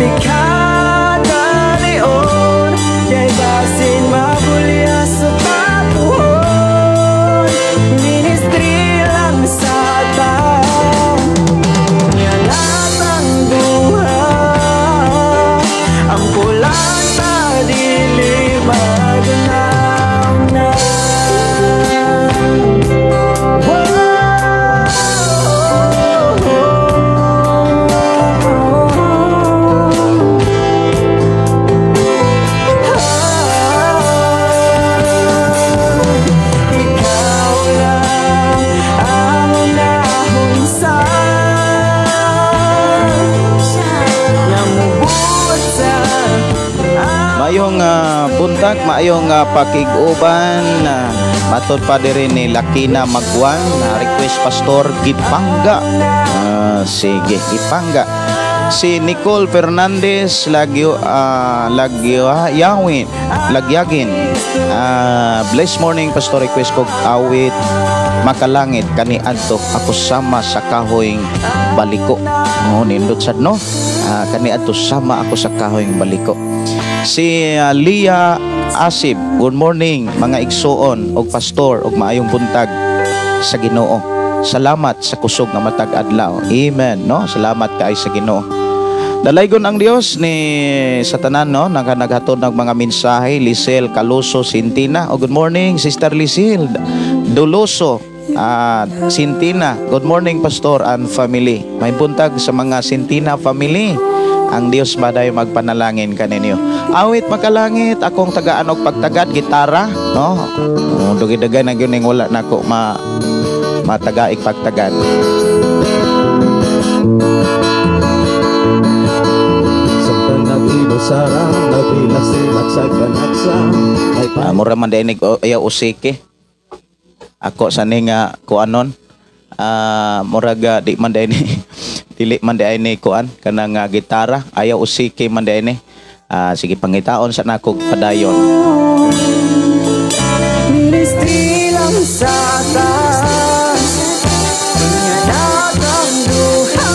Ka dalion kay basin mabulya sa tapuhon. Ministry lang sa ta nga natang duha. Ang pulang ta dili magnaw-na. Ikaw lang ang unahon sa nga mubuot sa Maayong buntag, maayong pakig-uban. Matod pa diri ni Lakina Magwan na request, Pastor, Gipangga. Sige, Gipangga. Si Nicole Fernandez Lagyo Lagyo Yawin Lagyagin. Blessed morning, Pastor, request ko awit Makalangit kaniadto ako sama sa kahoyng baliko. Oh, nindot sad, no? Kaniadto sama ako sa kahoyng baliko. Si Lia Asib, good morning mga igsuon og pastor og maayong buntag sa Ginoo. Salamat sa kusog nga matag adlaw. Amen, no? Salamat kay sa Ginoo. Dalaygon ang Dios ni sa tanan, no, naghatod ng mga mensahe. Lisel Caluso Sintina. Oh, good morning, Sister Lisel Doloso Sintina. Good morning, Pastor and family. May buntag sa mga Sintina family. Ang Dios maday magpanalangin kaninyo. Awit Makalangit, akong tagaan og pagtagad gitara, no? Oh, dugay-dugay na gyud ning wala nako matagaig pagtagad. Samtang nag-ibasara, nagbilak-silak sa kanaksa. Ay Mura man diay nig ayaw usiki. Ako sa ni nga kuanon. Murag di man diay ni dili man diay ni kuan kanang gitara, ayaw usiki man diay ni. Sige, pangitaon sa nako padayon. Ministry lang sa taas nga natang duha.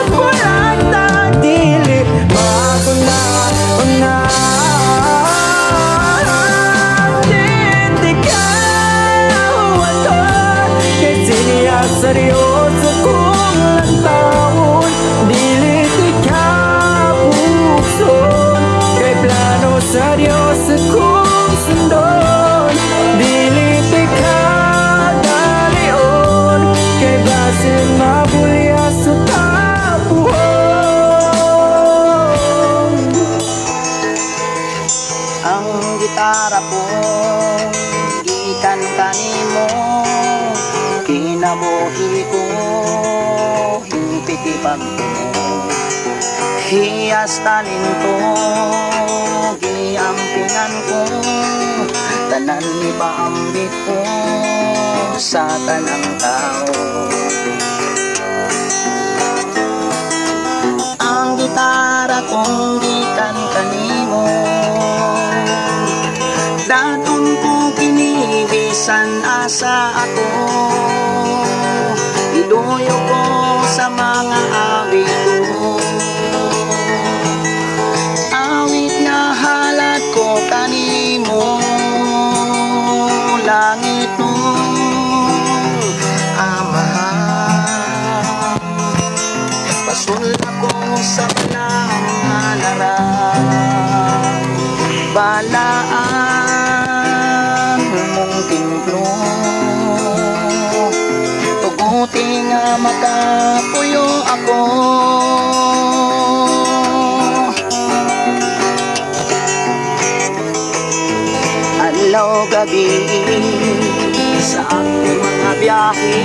Walang tagdili maguna-una. Hindi ka huwaton kay siya seryoso kung lantawon. Dili ka pukson kay plano seryoso kung sundon. Dili ka dalion kay basin mabulya sa tapuhon. Ang gitara ko gikan kanimo, kinabuhi ko hingpit ipagtuo. Hiyas talento giampingan ko, tanan ni paambit ko sa tanang tao. Ang gitara kong gikan kanimo, daton ko kini bisan asa ako. Iluyo ko sa mga awit ko, awit nga halad ko kanimo. Langit mong Amahan, pasul ako sa balang balaan mong templo. Tuguti nga makapuyo ako. Adlaw gabi sa aking mga biyahe,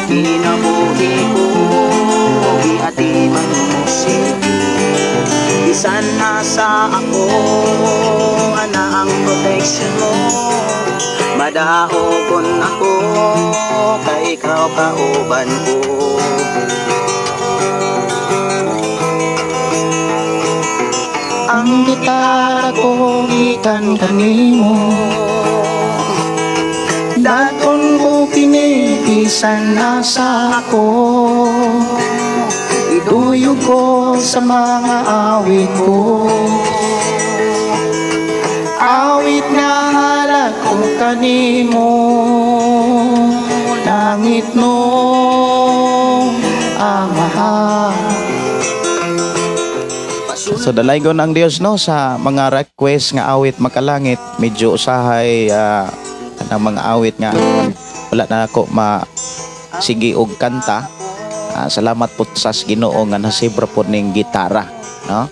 kinabuhi ko giatiman mo siya. Bisan asa ako, ana ang protection mo. Madaogon ako, kay ikaw kauban ko. Ang gitara ko gikan kanimo, daton ko kini bisan asa ako. Iduyog ko sa mga awit ko. Awit nga halad ko kanimo, langit no Amahan. So dalaygon ang Dios no sa mga request nga awit makalangit, medyo usahay ang mga awit nga wala na ako ma sige og kanta. Salamat po sa Ginoo nga nasibra po ning gitara no.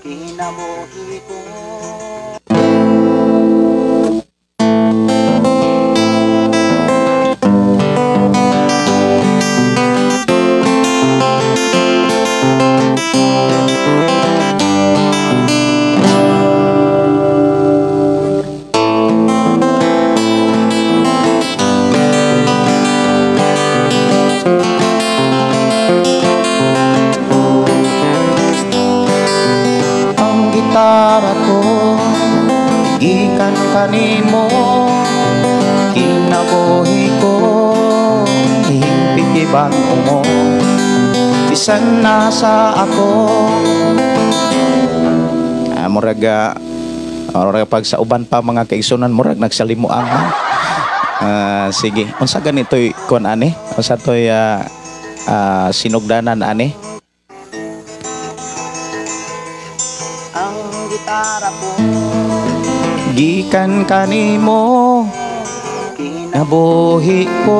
Gikan kanimo, kinabuhi ko, hingpit ibang umo, bisan nasa ako. Murag pag sa uban pa mga kaigsunan, murag nagsalimuang. Sige, unsa ganito'y kuan ani? Unsa to'y sinugdanan ani? Ang gitara ko gikan kanimo, nabuhi ko,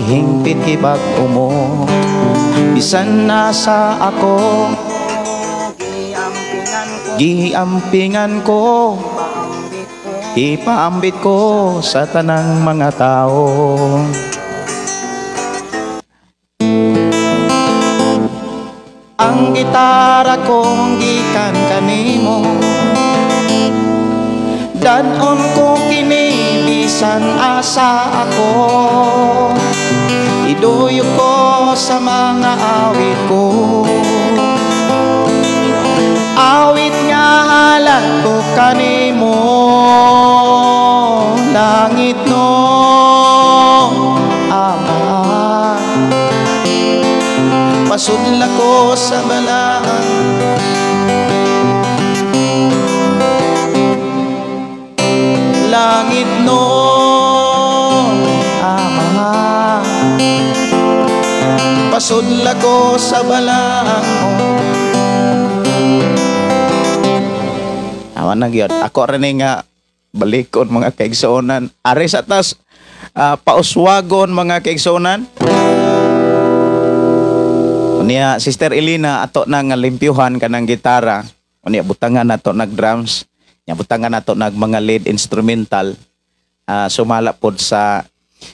hingpit ibag umo, bisan nasa ako, giampingan ko, ipaambit ko sa tanang mga tao. Ang gitara kong gikan kanimo, danon ko kini bisan asa ako, iduyog ko sa mga awit ko. Awit nga halad ko kanimo, langit no Ama, pasudla ko sa balaan. Langit no Ama, pasudla ko sa balaan mo. Awa na gyud. Ako rin nga balikon mga kaigsuonan. Ari sa tas pauswagon mga kaigsuonan. Unya Sister Elena ato na nga limpyuhan kanang gitara. Unya butangan nato nag drums. Nya butangan nato nag mga lead instrumental. Sumala pod sa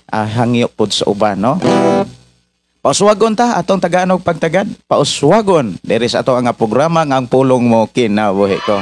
hangyo pod sa uban no. Pauswagon ta atong tagaan og pagtagad. Pauswagon diri sa ato ang programa nga ang pulong mo kinabuhi ko.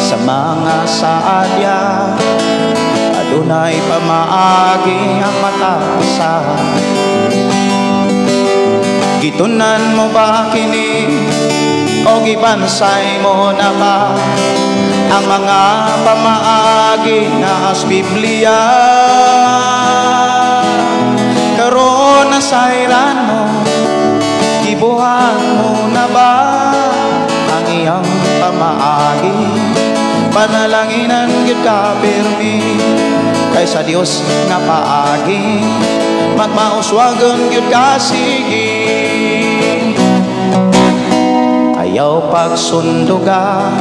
Sa mga saadya adunay pamaagi ang matasa. Gitunan mo ba kini o gibansay mo na ba ang mga pamaagi na as Biblia? Karon nasayran mo, gibuhat mo na ba ang iyang pamaagi? Panalanginan gyud ka pirmi kaysa Dios nga paagi, magmauswagon gyud ka sige. Ayaw pagsunduga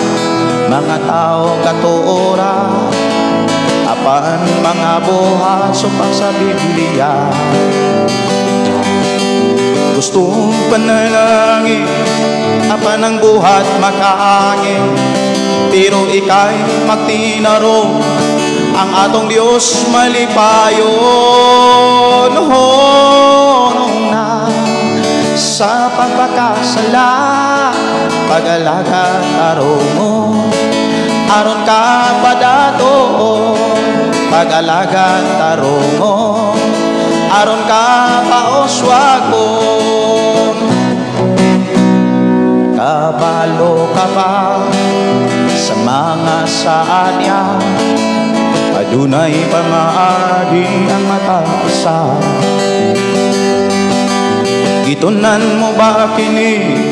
mga tao katuora, apan mga buhat supak sa Biblia. Gustong panalangin apan ang buhat makaangin, pero ika'y magtinarong ang atong Diyos malipayon. Honong na sa pagpakasala, Pag-alagad tarungon, aron ka padatoon. Pag-alagad tarungon, aron ka pauswagon. Kabalo ka pa sa mga saad niya, adunay pamaagi ang matag usa. Gitunan mo ba kini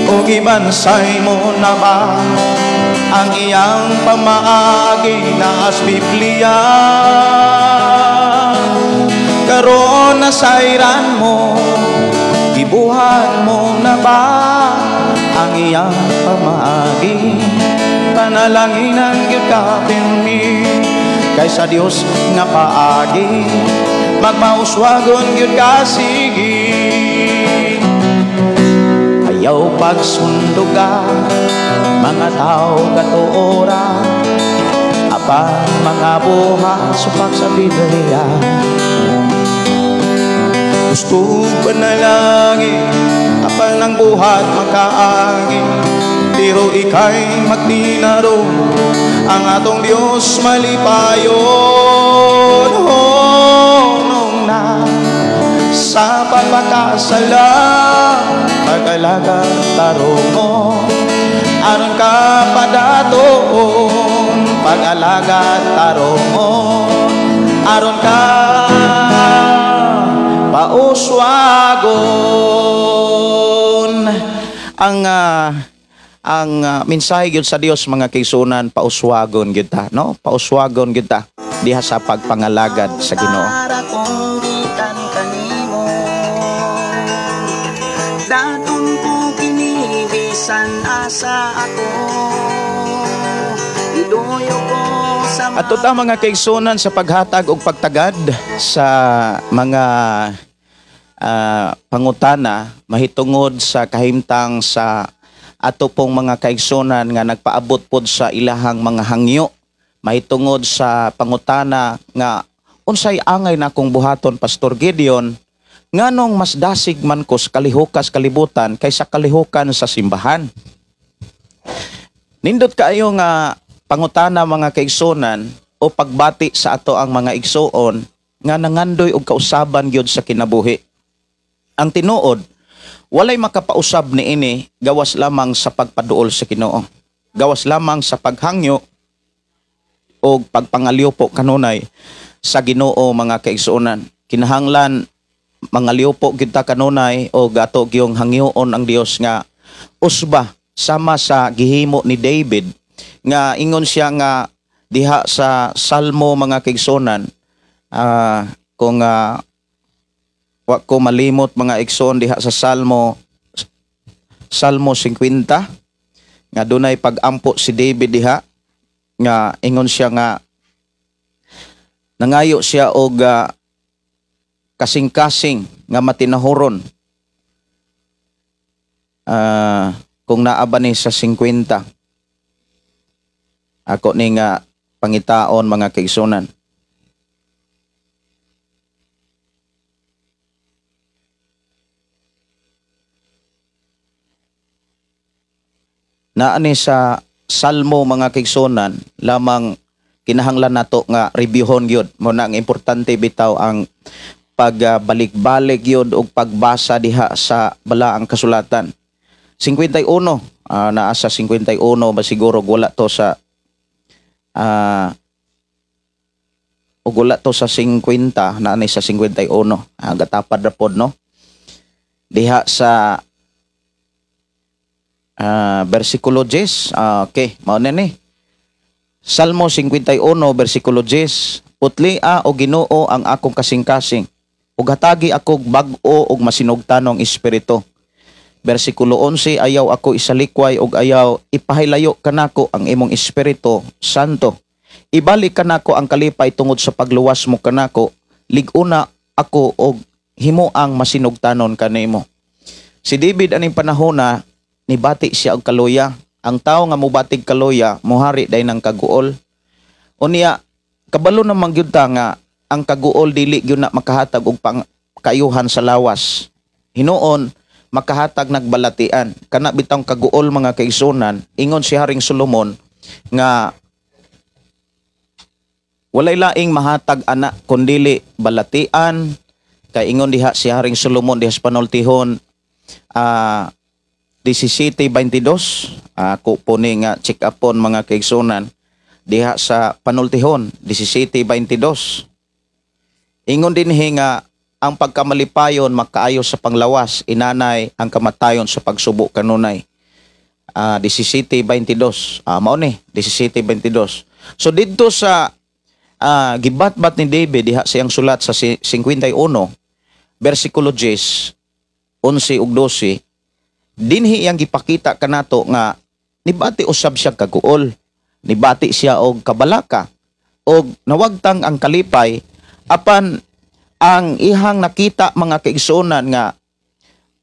o gibansay mo na ba ang iyang pamaagi na as Biblia? Karon nasayran mo, gibuhat mo na ba ang iyang pamaagi? Panalanginan gyud ka pirmi, kay sa Dios nga paagi magmauswagon gyud ka sige. Ayaw pagsunduga mga tao katuora, apan mga buhat supak sa Biblia. Gusto panalangin apan ang buhat makaangin, pero ika'y magtinarong, ang atong Diyos malipayon. Honong na sa pagpakasala, pag-alaga tarungon, aron ka padatoon. Pag-alaga tarungon, aron ka pauswagon. Ang mensahe gyud sa Dios mga kaigsuonan, pauswagon gyud ta, no? Pauswagon gyud ta diha sa pagpangalagad sa Ginoo. Daton ko kini bisan asa ako, iduyo ko sa Ato ta mga kaigsuonan sa paghatag og pagtagad sa mga pangutana mahitungod sa kahimtang sa ato pong mga kaigsuonan nga nagpaabot pod sa ilahang mga hangyo mahitungod sa pangutana nga unsay angay na akong buhaton, Pastor Gideon, nganong mas dasig man ko sa kalihukas kalibutan kaysa kalihukan sa simbahan. Nindot kaayo nga pangutana mga kaigsuonan o pagbati sa ato ang mga igsuon nga nangandoy og kausaban gyud sa kinabuhi. Ang tinuod, walay makapausab niini gawas lamang sa pagpaduol sa Ginoo. Gawas lamang sa paghangyo o pagpangalyupo kanunay sa Ginoo mga kaigsuonan. Kinahanglan mangalyupo gyud ta kanunay o gato gyung hangyoon ang Dios nga usba sama sa gihimo ni David nga ingon siya nga diha sa Salmo mga kaigsuonan, kung wa ko malimot mga igsoon diha sa Salmo 50 nga dunay pag-ampo si David diha nga ingon siya nga nangayo siya og kasing-kasing nga matinahuron, kung naa ba ni sa 50. Ako ni nga pangitaon mga kaigsunan. Naa ni sa Salmo mga kaigsunan lamang kinahanglan nato nga reviewhon gyud. Mo na ang importante bitaw ang pagbalik-balik gyud og pagbasa diha sa balaang kasulatan. 51, naa sa 51 ba siguro wala to sa ug wala to sa 50, naa ni sa 51. Gatapad ra pod no. Diha sa versikulo 10. Okay, mao na ni. Salmo 51 versikulo 10. Putlia o Ginoo ang akong kasing-kasing, ug hatagi ako bag-o ug masinugtanong espiritu. Versikulo 11, ayaw ako isalikway ug ayaw ipahilayo kanako ang imong Espiritu Santo. Ibalik kanako ang kalipay tungod sa pagluwas mo kanako, lig-una ako og himo ang masinugtanon kanimo. Si David aning panahona nibati siya og kaluya. Ang tawo nga mobatig kaluya mohari day ng kaguol. Unya kabalo naman gyud ta nga ang kaguol dili gyud na makahatag og kayuhan sa lawas. Hinuon makahatag nagbalatian. Kana bitang kaguol, mga kaigsunan, ingon si Haring Solomon nga walay laing mahatag ana kundili balatian, kay ingon diha si Haring Solomon diha sa panultihon 17:22. Ako po ni nga check upon, mga kaigsunan, diha sa panultihon 17:22, ingon dinhi nga ang pagkamalipayon makaayo sa panglawas, inanay ang kamatayon sa pagsubo kanunay. 17:22, mao ni 17:22. So didto sa gibatbat ni David diha siyang sulat sa 51 bersikulo 10, 11 ug 12, dinhi iyang gipakita kanato nga nibati usab siya kaguol, nibati siya og kabalaka og nawagtang ang kalipay. Apan ang ihang nakita, mga kaigsuonan, nga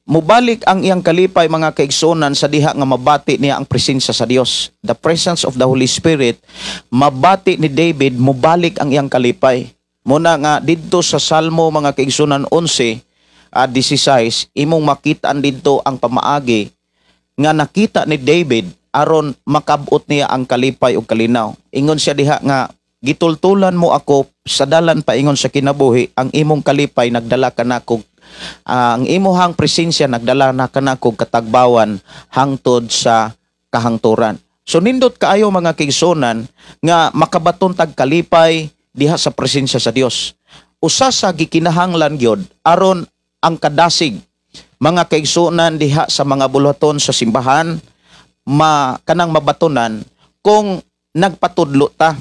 mubalik ang iyang kalipay, mga kaigsuonan, sa diha nga mabati niya ang presensya sa Dios, the presence of the Holy Spirit. Mabati ni David, mubalik ang iyang kalipay. Muna nga didto sa Salmo, mga kaigsuonan, 11 at 16, imong makita didto ang pamaagi nga nakita ni David aron makabot niya ang kalipay ug kalinaw. Ingon siya diha nga gitultulan mo ako sa dalan paingon sa kinabuhi, ang imong kalipay nagdala kanako, ang imuhang presensya nagdala na kanako katagbawan hangtod sa kahangturan. So nindot kaayo, mga kaigsuonan, nga makabaton tag kalipay diha sa presensya sa Dios. Usa sa gikinahanglan gyud aron ang kadasig, mga kaigsuonan, diha sa mga buluhaton sa simbahan ma kanang mabatonan kung nagpatudlo ta.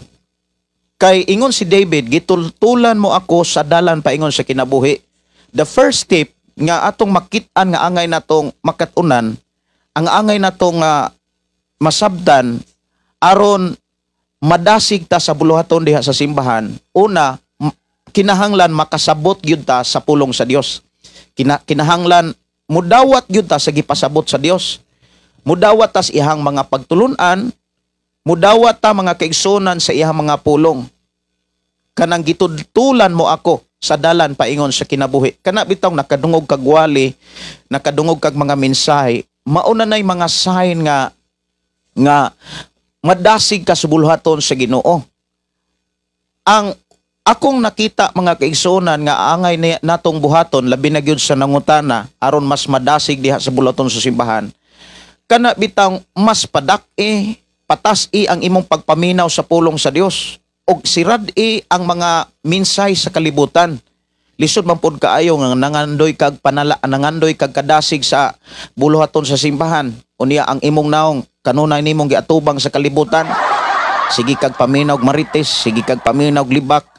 Kay ingon si David, "Gitultulan mo ako sa dalan paingon sa kinabuhi." The first step nga atong makit-an nga angay natong makat-unan, ang angay natong masabtan aron madasig ta sa buluhaton diha sa simbahan, una, kinahanglan makasabot gyud ta sa pulong sa Dios. Kinahanglan mudawat gyud ta sa gipasabot sa Dios. Mudawat ta sa iyang mga pagtulunan, mudawat ta, mga kaigsunan, sa iyang mga pulong. Kanang "Gitultulan mo ako sa dalan paingon sa kinabuhi." Kana bitaw nakadungog kag wali, nakadungog kag mga mensahe, mauna nay mga sign nga nga madasig ka sa buluhaton sa Ginoo. Ang akong nakita, mga kaigsuonan, nga angay natong buhaton, labi na gyud sa nangutana, aron mas madasig diha sa buluhaton sa simbahan, kana bitang mas padak-i, patas-i ang imong pagpaminaw sa pulong sa Dios og sirad-i ang mga minsay sa kalibutan. Lisod man pud kaayo nga nangandoy kag panala, nangandoy kag kadasig sa buluhaton sa simbahan, unya ang imong naong kanunay nimong giatubang sa kalibutan. Sige kag paminaw og marites, sige kag paminaw og libak.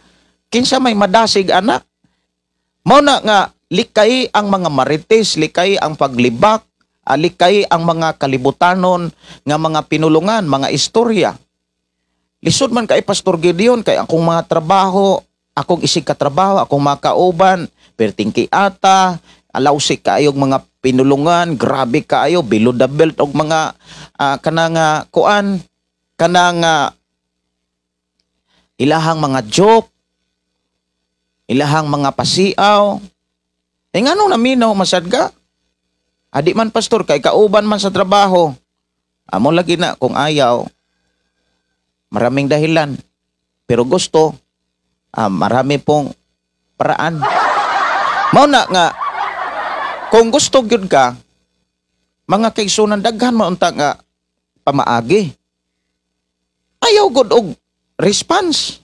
Kinsa may madasig ana? Mao na nga likay ang mga marites, likay ang paglibak, likay ang mga kalibutanon nga mga pinulungan, mga istorya. "Lisod man kay Pastor Gideon kay akong mga trabaho, akong isig katrabaho, akong mga kauban, pertingki ata, alawsik kaayog mga pinulungan, grabe kaayo, below the belt og mga kanang kuan, kanang ilahang mga joke, ilahang mga pasiaw." Eh nganong naminaw masad ka? "Adi man, Pastor, kay kauban man sa trabaho." Amo lagi na kung ayaw, maraming dahilan. Pero gusto, marami pong paraan. Mao na nga, kung gusto gyud ka, mga kaigsunan, daghan man unta nga pamaagi. Ayaw gud og response.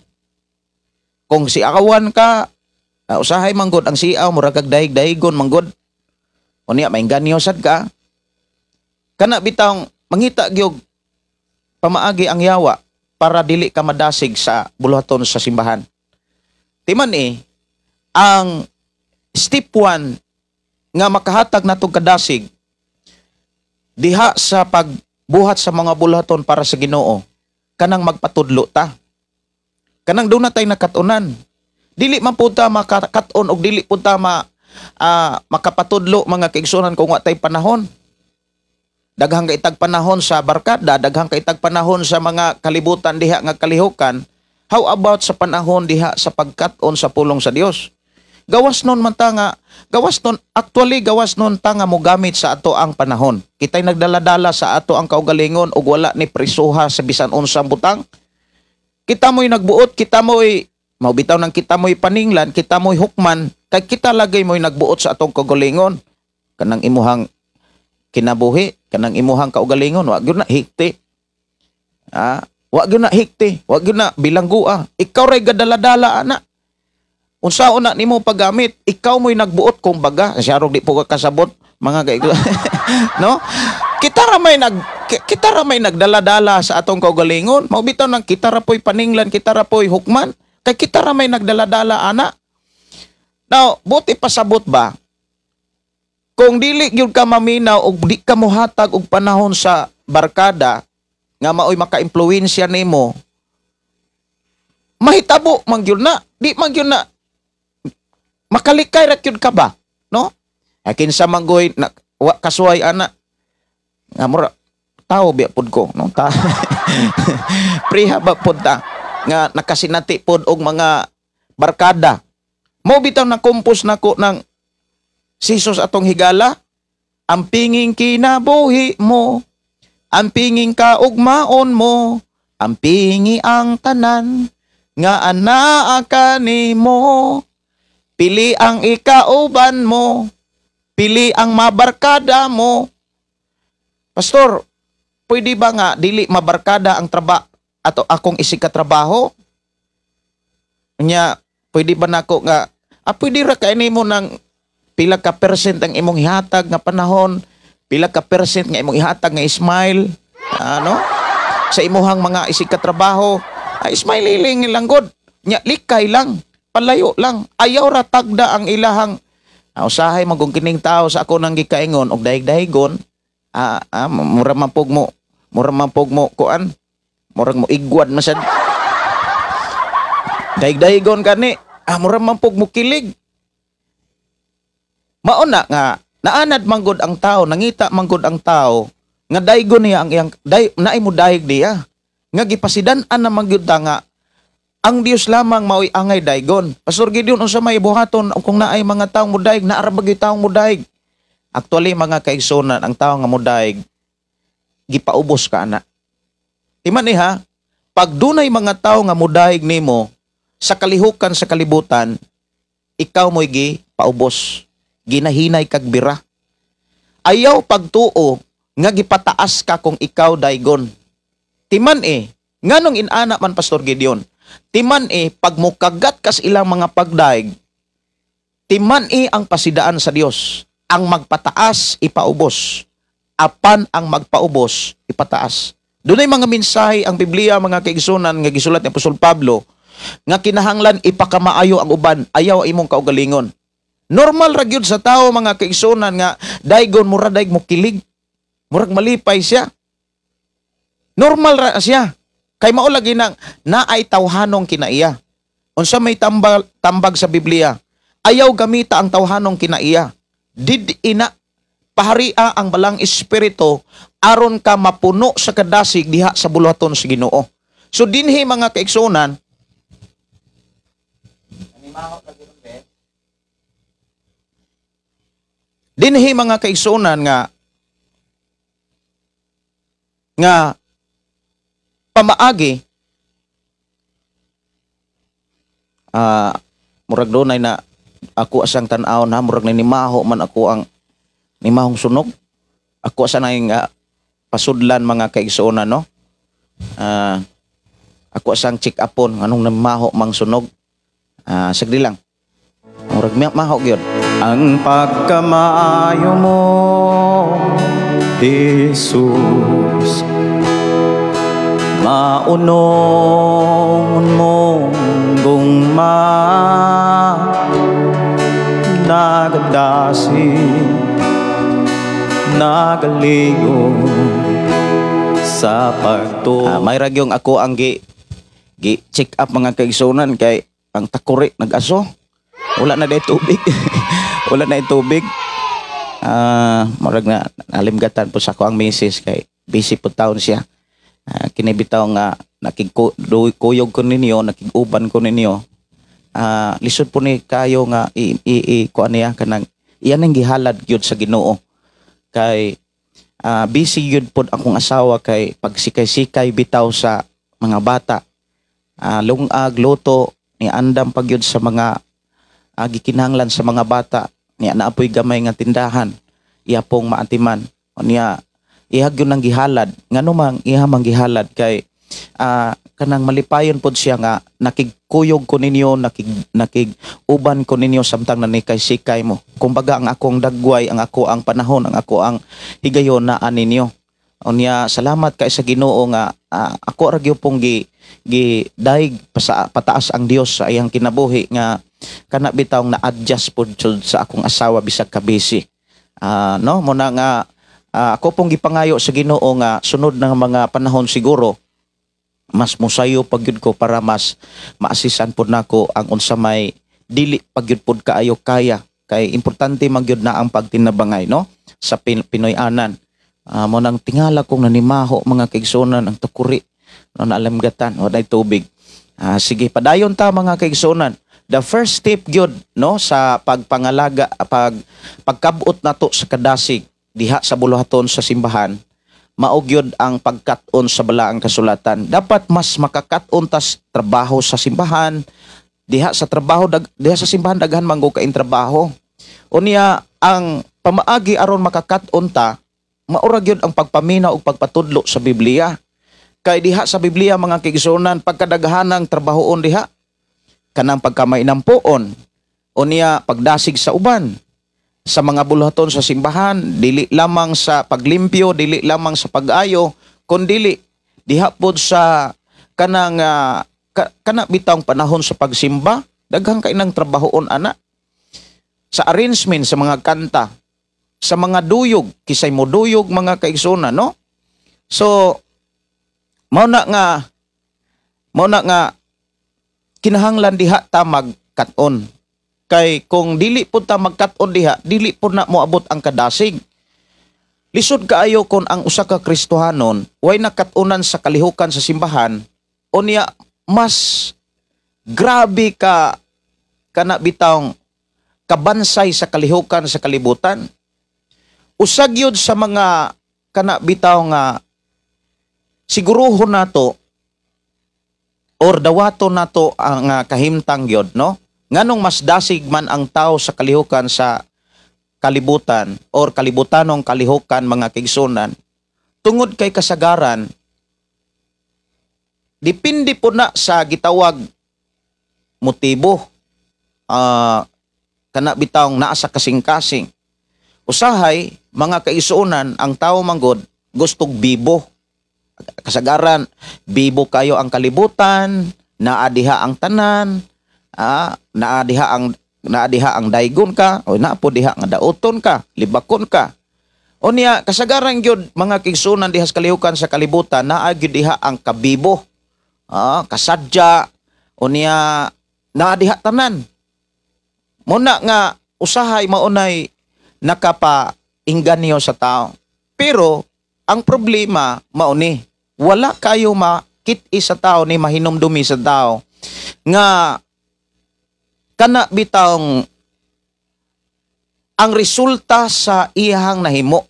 Kung siawan ka, usahay man gud ang siaw, mura kag dahig-dahigon man gud. Unya maingganyo sad ka. Kana bitang mangita gyud pamaagi ang yawa para dili ka madasig sa buluhaton sa simbahan. Timan eh, ang step 1 nga makahatag natong kadasig diha sa pagbuhat sa mga buluhaton para sa Ginoo, kanang magpatudlo ta. Kanang doon na tay nakatunan. Dili man po ta makakaton og dili po ta makapatudlo, mga kaigsunan, kung wa tay panahon. Daghang kaitag panahon sa barkada, daghang kaitag panahon sa mga kalibutan diha nga kalihukan. How about sa panahon diha sa pagkat-on sa pulong sa Dios? Gawas nun man ta nga Gawas nun, actually gawas nun ta nga mogamit sa ato ang panahon. Kita'y nagdala-dala sa ato ang kaugalingon ug wala ni prisuha sa bisan unsang butang. Kita mo'y nagbuot, kita mo'y maubitaw ng kita mo'y paninglan, kita mo'y hukman, kay kita lagay mo'y nagbuot sa atong kaugalingon. Kanang imuhang kinabuhi, kanang imuhang kaugalingon, wa gyud na hikti. Wa gyud na hikti, wa gyud na bilanggua. Ikaw ray gadala-dala ana. Unsaon na nimo paggamit, ikaw mo'y nagbuot kumbaga, siya rog di po ka kasabot mga kaigo. No? Kita ra may nagdala-dala sa atong kaugalingon. Mao bitaw nang kita ra po'y paninglan, kita ra po'y hukman, kay kita ra may nagdala-dala ana. Now, buti pasabot ba? Kung dili gyud ka maminaw og di ka mohatag og panahon sa barkada nga maoy maka-impluwensya nimo, mahitabo man gyud na, di man gyud na makalikay ra gyud ka ba, no? Ay kinsa man goy na, wa kasuway ana nga mura tao biya pud ko, no? Ta priha ba pud ta nga nakasinati pud og mga barkada. Mo bitaw na kumpos nako ng si Jesus atong higala, ang pinging kinabuhi mo, ang pinging kaugmaon mo, ang pingi ang tanan nga anaa kanimo. Pili ang ikauban mo, pili ang mabarkada mo. Pastor, pwede ba nga dili mabarkada ang traba ato akong isig katrabaho? Nya, pwede ba nako nga pwede ra kay nimo ng pila ka percent ang imong ihatag nga panahon, pila ka percent nga imong ihatag nga smile, ano? Sa imuhang mga isig katrabaho, ay smile iling lang god. Nya likay lang, palayo lang. Ayaw ra tagda ang ilahang usahay magong kining tao sa ako nang gikaingon og dahig-dahigon, mura man pug mo, mura man pug mo kuan, murag mo igwad man sad. Dahig-dahigon kani, mura man pug mo kilig. Mauna nga naanad manggod ang tao, nangita manggod ang tao nga daygon niya ang iyang day, naay mo dayeg niya nga gipasidan-an na manggod ta nga ang Dios lamang maoy angay daygon. Pastor Gideon, unsa may buhaton kung naay mga taong mudayeg, naa ra ba gyud taong mudayeg? Actually mga kaigsunan, ang tawo nga mudayeg gipaubos ka ana. Timan ni ha, pag dunay mga tawo nga mudayeg nimo sa kalihukan sa kalibutan, ikaw mo'y gipaubos. Ginahinay kag bira. Ayaw pagtuo nga gipataas ka kung ikaw daygon. Timan nganong inana man Pastor Gideon? Timan pag mukagat kas ilang mga pagdaig, timan ang pasidaan sa Dios. Ang magpataas ipaubos, apan ang magpaubos ipataas. Dunay mga mensahe ang Biblia mga kaigsunan nga gisulat ni Apostol Pablo nga kinahanglan ipakamaayo ang uban, ayaw imong kaugalingon. Normal ra gyud sa tao mga kaigsunan nga daygon mura dayg mo kilig, murag malipay siya. Normal ra siya. Kay mao lagi nang naay tawhanong kinaiya. Unsa may tambag sa Biblia? Ayaw gamita ang tawhanong kinaiya. Did ina paharia ang balang espiritu aron ka mapuno sa kadasig diha sa buluhaton sa Ginoo. So dinhi mga kaigsunan, dinhi mga kaigsunan nga nga pamaagi murag dunay na ako asang tan-awon ha, murag nimaho man ako ang nimahong sunog. Ako asa na yung pasudlan mga kaigsuonan, no? Ako asang check upon anong namaho mang sunog. Sagdi lang. Murag maho gyud. Ang pagkamaayo mo, Jesus, maunon mong gugma, nagadasi, nagaligo sa pagtuo. May ragyong ako ang gi check up mga kaigsunan kay ang takuri nag-aso. Wala na day tubig. Wala na tubig. Murag na alimgatan po sa ako ang misis kay busy po taon siya. Kinibitaw nga nakigkuyog ko ninyo, nakiguban ko ninyo. Lisod po ni kayo nga i kuan niya kanang Iyan ang gihalad gyud sa Ginoo. Kay busy gyud pod akong asawa kay pagsikay-sikay bitaw sa mga bata. Lungag, luto, ni andam pag gyud sa mga gikinahanglan sa mga bata. Niya naapoy gamay nga tindahan. Iya pong maantiman. O niya ihag yun ang gihalad. Ngano mang iha mang gihalad kay kanang malipayon pod siya nga nakigkuyog ko ninyo, nakig uban ko ninyo samtang nanikay-sikay mo. Kumbaga ang akong dagway, ang ako ang panahon, ang ako ang higayon na aninyo. O niya salamat kay sa Ginoo nga ako ra gyud pong gi gi daig pataas ang Dios sa iyang kinabuhi nga kana bitaw na-adjust pod sa akong asawa bisag ka busy. No mo na nga ako pong gipangayo sa Ginoo nga sunod ng mga panahon siguro mas musayo pag gyud ko para mas maasisan pod nako ang unsa may dili pag gyud pod kaayo kaya kay importante man gyud na ang pagtinabangay, no, sa Pinoy-anan. Mo nang tingala kong nanimaho, mga kaigsuonan, ang tukuri, no, naalamgatan walay tubig. Sige, padayon ta, mga kaigsuonan. The first step gyud, no, sa pagpangalaga, pagkabot nato sa kadasig diha sa buluhaton sa simbahan, mao gyud ang pagkat-on sa balaang kasulatan. Dapat mas makakat-on tas trabaho sa simbahan. Diha sa trabaho diha sa simbahan daghan man gud kaing trabaho. Unya ang pamaagi aron makakat-on ta, maura gyud ang pagpaminaw ug pagpatudlo sa Biblia. Kay diha sa Biblia, mga kaigsuonan, pagkadaghanang trabahoon diha, kanang pagkamainampoon, unya pagdasig sa uban sa mga buluhaton sa simbahan, dili lamang sa paglimpyo, dili lamang sa pag-ayo, kundili diha pod sa kanang kana bitawng panahon sa pagsimba, daghang kay nang trabahoon ana, sa arrangement sa mga kanta, sa mga duyog, kisay mo duyog, mga kaigsuonan, no? So mao na nga kinahanglan diha ta magkat-on. Kay kung dili pud ta magkat-on diha, dili pud na moabot ang kadasig. Lisod kaayo kon ang usa ka Kristohanon way nakat-unan sa kalihukan sa simbahan, unya mas grabe ka kana bitawng kabansay sa kalihukan sa kalibutan. Usag yun sa mga kana bitaw nga siguruhon nato or dawato nato ang kahimtang gyud, no, nganong mas dasig man ang tao sa kalihukan sa kalibutan or kalibutanong kalihukan, mga kaigsuonan, tungod kay kasagaran depende po na sa gitawag motibo, kana bitawng naa sa kasing-kasing. Usahay, mga kaigsuonan, ang tao manggod gustog bibo. Kasagaran bibo kayo ang kalibutan, naa diha ang tanan, naa diha ang daygon ka o naa po diha nga dauton ka, libakon ka. Unya kasagaran gyud, mga kaigsuonan, diha sa kalihukan sa kalibutan naa gyud diha ang kabibo, kasadya. Unya naa diha tanan. Muna nga usahay maunay nakapainganyo sa tao. Pero ang problema mauni, wala kayo makit-i sa tao ni mahinumdumi sa tao nga kana bitawng ang resulta sa iyahang nahimo.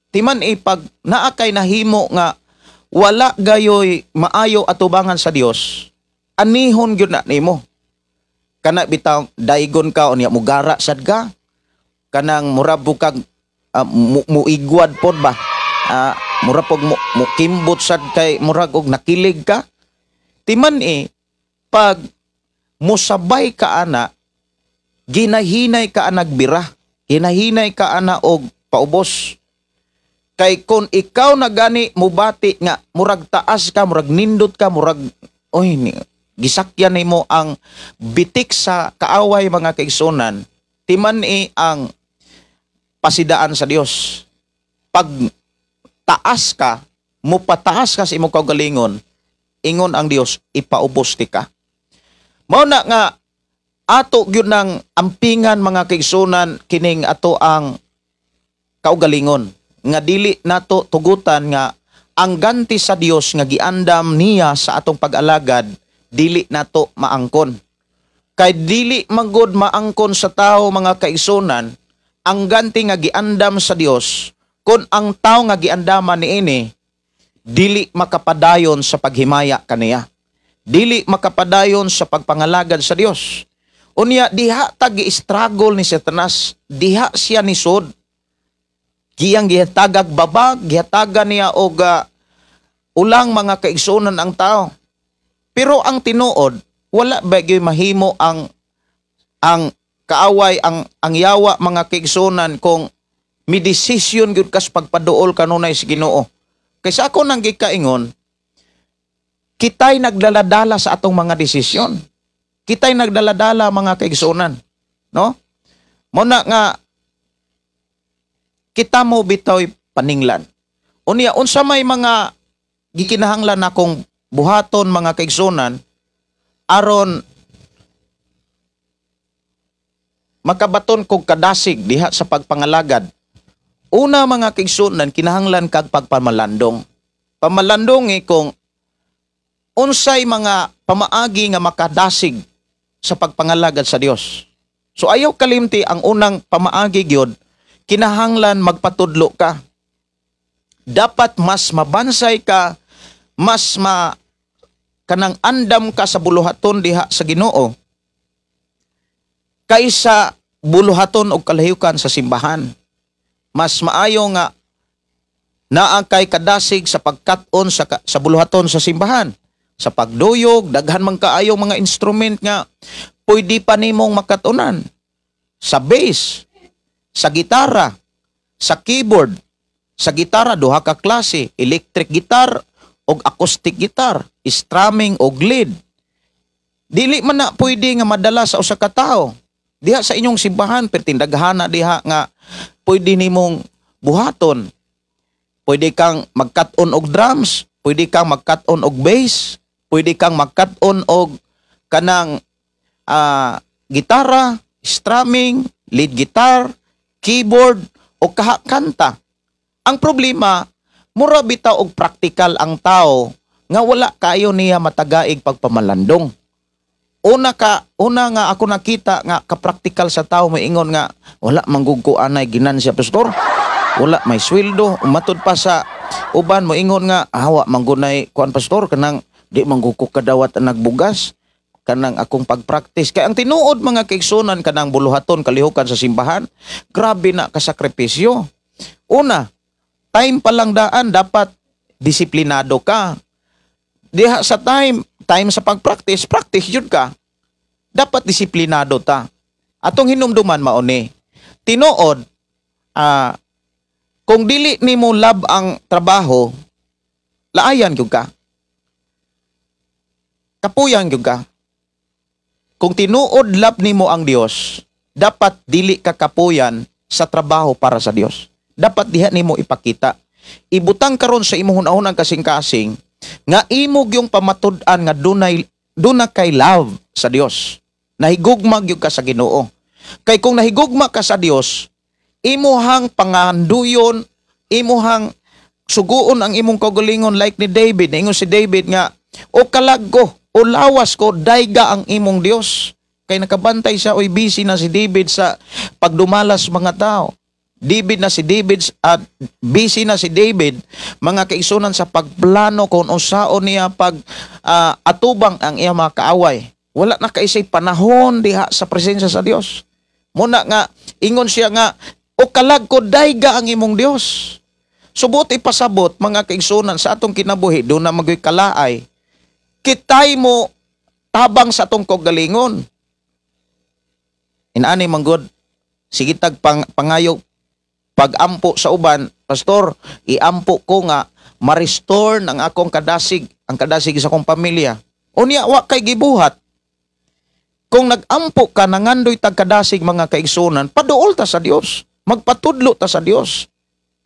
Timan ipag naa kay nahimo nga wala gayoy maayo atubangan sa Dios, anihon gyud na nimo. Kana bitaw daygon ka, unya mugara sad ka, kanang murag kag muigwad pod ba, murag pog mukimbot sad kay murag og nakilig ka. Timan eh pag musabay ka ana, ginahinay ka anag bira, ginahinay ka ana og paubos. Kay kung ikaw na gani mubati nga murag taas ka, murag nindot ka, murag oy ni, gisakyan nimo ang bitik sa kaaway, mga kaigsuonan, timan eh ang pasidaan sa Dios. Pag taas ka, mupataas ka sa imong kaugalingon, ingon ang Dios, ipaubos ti ka. Mao na nga ato gyud nang ampingan, mga kaigsuonan, kining ato ang kaugalingon nga dili nato tugutan nga ang ganti sa Dios nga giandam niya sa atong pag-alagad dili nato maangkon. Kay dili manggod maangkon sa tao, mga kaigsuonan, Ang ganti nga giandam sa Dios kung ang tao nga giandaman niini dili makapadayon sa paghimaya kaniya. Dili makapadayon sa pagpangalagad sa Dios. Unya diha ta gi-struggle ni Satanas, diha siya nisod. Giyang gihatagag babag, gihatagan niya og ulang, mga kaigsuonan, ang tao. Pero ang tinuod, wala ba gyud mahimo ang kaaway, ang yawa, mga kaigsuonan, kung midesisyon gyud kas pagpaduol kanunay sa Ginoo. Kaysa ako nang gikaingon, kita'y nagdaladala sa atong mga desisyon. Kita'y nagdaladala, mga kaigsuonan, no? Mao na nga kita mo bitaw'y paninglan. Unya, unsa may mga gikinahanglan akong buhaton, mga kaigsuonan, aron makabaton kog kadasig diha sa pagpangalagad? Una, mga kaigsuonan, kinahanglan kag pagpamalandong. Pamalandong eh kung unsay mga pamaagi nga makadasig sa pagpangalagad sa Dios. So ayaw kalimti, ang unang pamaagi gyud, kinahanglan magpatudlo ka. Dapat mas mabansay ka, mas ma kanang andam ka sa buluhaton diha sa Ginoo kaysa buluhaton og kalahiukan sa simbahan. Mas maayo nga naa kay kadasig sa pagkat-on sa buluhaton sa simbahan. Sa pagduyog, daghan man kaayo mga instrument nga pwede pa nimong makatunan. Sa bass, sa gitara, sa keyboard. Sa gitara, duha ka klase, electric guitar og acoustic guitar, strumming og lead. Dili man na pwede nga madala sa usa ka tawo. Diha sa inyong simbahan, perting daghana diha nga pwede nimong buhaton. Pwede kang magkat-on og drums, pwede kang magkat-on og bass, pwede kang magkat-on og kanang gitara, strumming, lead guitar, keyboard o kaha kanta. Ang problema, mura bitaw og practical ang tao nga wala kayo niya matagaig pagpamalandong. Una nga ako nakita nga kapraktikal sa tao, moingon nga wala manggug ko anay ginansya, pastor. Wala may sweldo. Matud pa sa uban, moingon nga awa manggunay kuan, pastor, kanang di manggug ko kadawat ang nagbugas kanang akong pagpractice. Kay ang tinuod, mga kaigsuonan, kanang buluhaton kalihukan sa simbahan, grabe na kasakripisyo. Una, time pa lang daan, dapat disiplinado ka. Diha sa time time sa pag-practice, practice yun ka. Dapat disiplinado ta. Atong hinumduman mao ni. Tinuod, kung dili nimo love ang trabaho, laayan gyud ka. Kapuyan gyud ka. Kung tinuod love nimo ang Dios, dapat dili ka kapuyan sa trabaho para sa Dios. Dapat diha nimo ipakita. Ibutang karon sa imong hunahunang kasing-kasing nga imo gyung pamatud-an nga dunay duna kay love sa Dios. Nahigugma gyud ka sa Ginoo. Kay kung nahigugma ka sa Dios, imuhang panganduyon, imuhang suguon ang imong kaugalingon like ni David. Naingon si David nga, "O kalag ko, o lawas ko, dayga ang imong Dios." Kay nakabantay siya, oy, busy na si David sa pagdumalas mga tao. David na si David at busy na si David, mga kaigsuonan, sa pagplano kung unsaon niya pag atubang ang iyang mga kaaway. Wala na kaysay panahon diha sa presensya sa Dios. Muna nga ingon siya nga, "O kalag ko, dayga ang imong Dios." Subot ipasabot, mga kaigsuonan, sa atong kinabuhi do na magoy kalaay. Kitay mo tabang sa atong kaugalingon. Inani manggod sige tag pangayo pagampo sa uban, "Pastor, iampo ko nga ma-restore ng akong kadasig, ang kadasig sa akong pamilya." Unya wa kay gibuhat. Kung nagampo ka, nangandoy tag kadasig, mga kaigsuonan, paduol ta sa Dios. Magpatudlo ta sa Dios.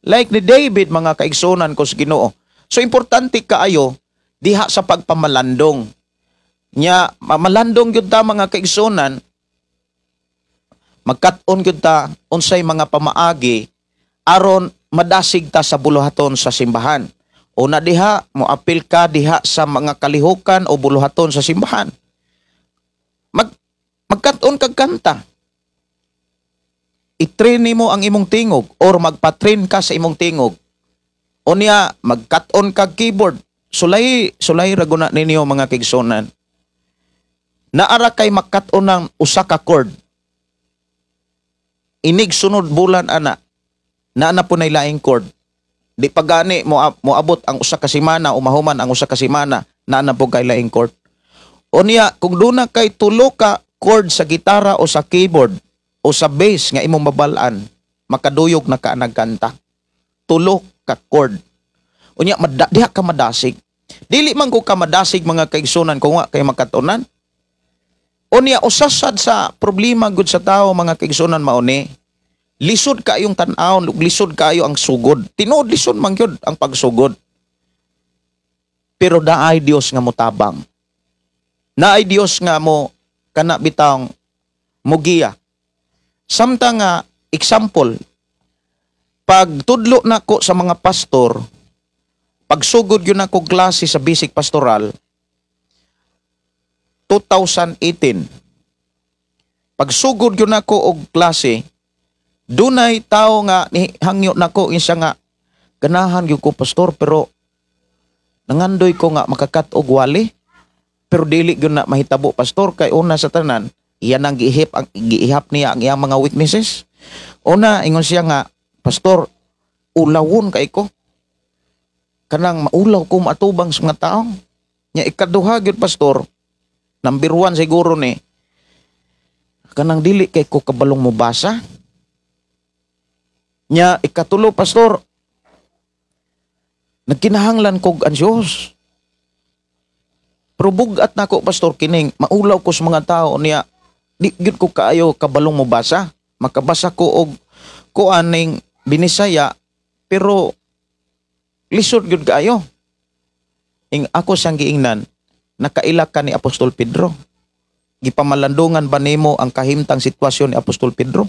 Like ni David, mga kaigsuonan ko sa Ginoo. So importante kaayo diha sa pagpamalandong. Nya malandong gyud ta, mga kaigsuonan, magkat-on gyud ta unsay mga pamaagi aron madasig ta sa buluhaton sa simbahan. Una diha, moapil ka diha sa mga kalihukan o buluhaton sa simbahan. Magkat-on kag kanta. I-train nimo ang imong tingog or magpa-train ka sa imong tingog. Unya mag-cut on kag keyboard. Sulay sulay ra guna ninyo, mga kaigsunan. Naara kay makat-on ng usa ka chord. Inig sunod bulan ana, naa na po nay laing chord. Di pa gani mo moabot ang usa ka semana o mahuman ang usa ka semana, naa na po kay laing chord. Unya kung duna kay tulo ka chord sa gitara o sa keyboard o sa bass nga imong mabal-an, makaduyog na ka nagkanta. Tulo ka chord. Unya diha ka madasig. Dili man ko ka madasig, mga kaigsunan, kung wa kay makatunan. Unya usasad sa problema gud sa tao, mga kaigsunan, mao ni lisod kaayong tan-awon, lisod kaayo ang sugod. Tinuod, lisod man gyud ang pagsugod. Pero naay Dios nga motabang. Naay Dios nga mo kana bitawng mugiya. Samtang nga example, pagtudlo nako sa mga pastor, pagsugod yun ako klase sa basic pastoral, 2018, pagsugod yun ako og klase, dunay tao nga nihangyo nako siya nga ganahan gyud ko, pastor, pero nangandoy ko nga makakat og wali, pero dili gyud na mahitabo, pastor, kay una sa tanan, iyan ang giihip ang giihap niya ang iyang mga weaknesses. Una, ingon siya nga, "Pastor, ulawon kay ko, kanang maulaw ko maatubang sa mga tao." Nya ikaduha gyud, pastor, number 1 siguro ni kanang dili kay ko kabalong mobasa. Nya ikatulo, pastor, nagkinahanglan kog ansyos. Pero bugat nako, pastor, kining maulaw ko sa mga tao niya, di gyud ko kaayo kabalong mobasa. Makabasa ko og kuaning Binisaya, pero lisod gyud kaayo. Ing ako siyang giingnan, "Nakaila ka ni Apostol Pedro? Gipamalandungan ba nimo ang kahimtang sitwasyon ni Apostol Pedro?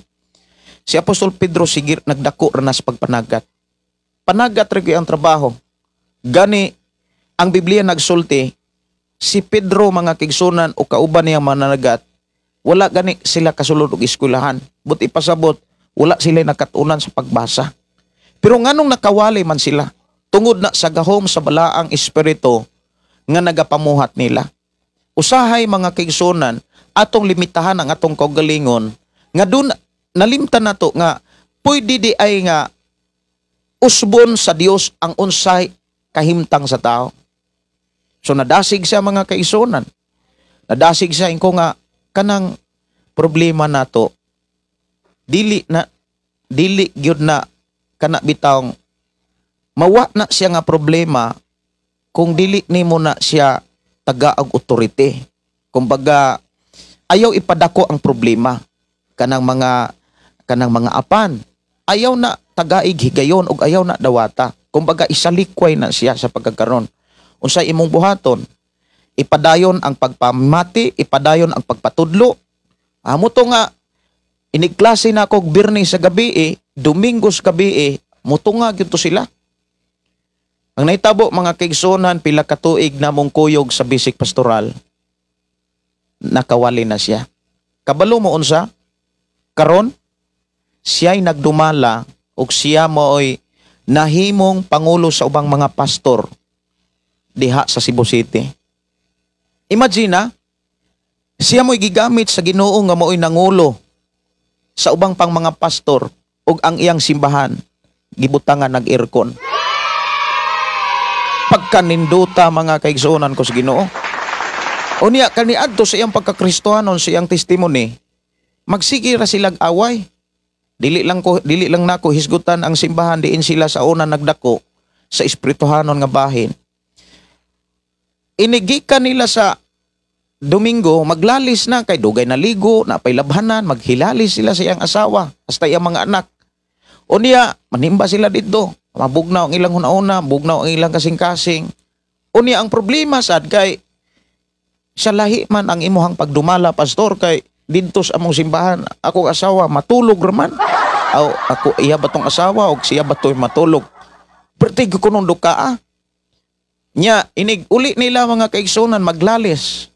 Si Apostol Pedro sige nagdako ra na sa pagpanagat. Panagat ra gyud ang trabaho. Gani ang Biblia nagsulti, si Pedro, mga kaigsunan, o kauban niyang mananagat, wala gani sila kasulod og eskwelahan. But ipasabot, wala sila nakatunan sa pagbasa. Pero nganong nakawali man sila? Tungod na sa gahom sa balaang espiritu nga nagapamuhat nila." Usahay, mga kaigsunan, atong limitahan ang atong kaugalingon nga dun nalimtan nato nga pwede di ay nga usbon sa Dios ang unsay kahimtang sa tao. So nadasig siya, mga kaigsunan. Nadasig siya inko nga kanang problema nato dili na dili gyud na kana bitawng mawa na siya nga problema kung dili nimo na siya taga og authority. Kumbaga, ayaw ipadako ang problema kanang mga apan. Ayaw na tagaig higayon ug ayaw na dawata. Kumbaga, isalikway na siya sa pagkakaron. Unsay imong buhaton? Ipadayon ang pagpamati, ipadayon ang pagpatudlo. Amo to nga inigklase na ako Biyernes sa gabi eh, Domingo sa gabi eh, mutunga gyud to sila. Ang nahitabo, mga kaigsunan, pila ka tuig namong kuyog sa basic pastoral, nakawali na siya. Kabalo mo unsa? Karon, siya'y nagdumala ug siya mooy nahimong pangulo sa ubang mga pastor diha sa Cebu City. Imagine na, siya mo'y gigamit sa Ginoo nga mo'y nangulo sa ubang pang mga pastor ug ang iyang simbahan gibutangan nag aircon. Pagkaninduta, mga kaigsuonan ko sa Ginoo. Unya kaniadto sa iyang pagkakristohanon, sa iyang testimony, magsige ra silag away. Dili lang nako hisgutan ang simbahan diin sila sa una nagdako sa espirituhanon nga bahin. Inigikan nila sa Domingo, maglalis na kay dugay na ligo, na pay labhanan, maghilalis sila sa iyang asawa, hasta iyang mga anak. Unya, manimba sila dito. Mabugnaw ang ilang hunauna, bugnaw ang ilang kasing-kasing. Unya, ang problema sad kay sa lahi man ang imuhang pagdumala, pastor, kay didto sa among simbahan, akong asawa matulog raman. Aw, ako iya ba tong asawa og siya ba to'y matulog? Perti ko nung duka ah. Nya, inig uli nila, mga kaigsunan, maglalis.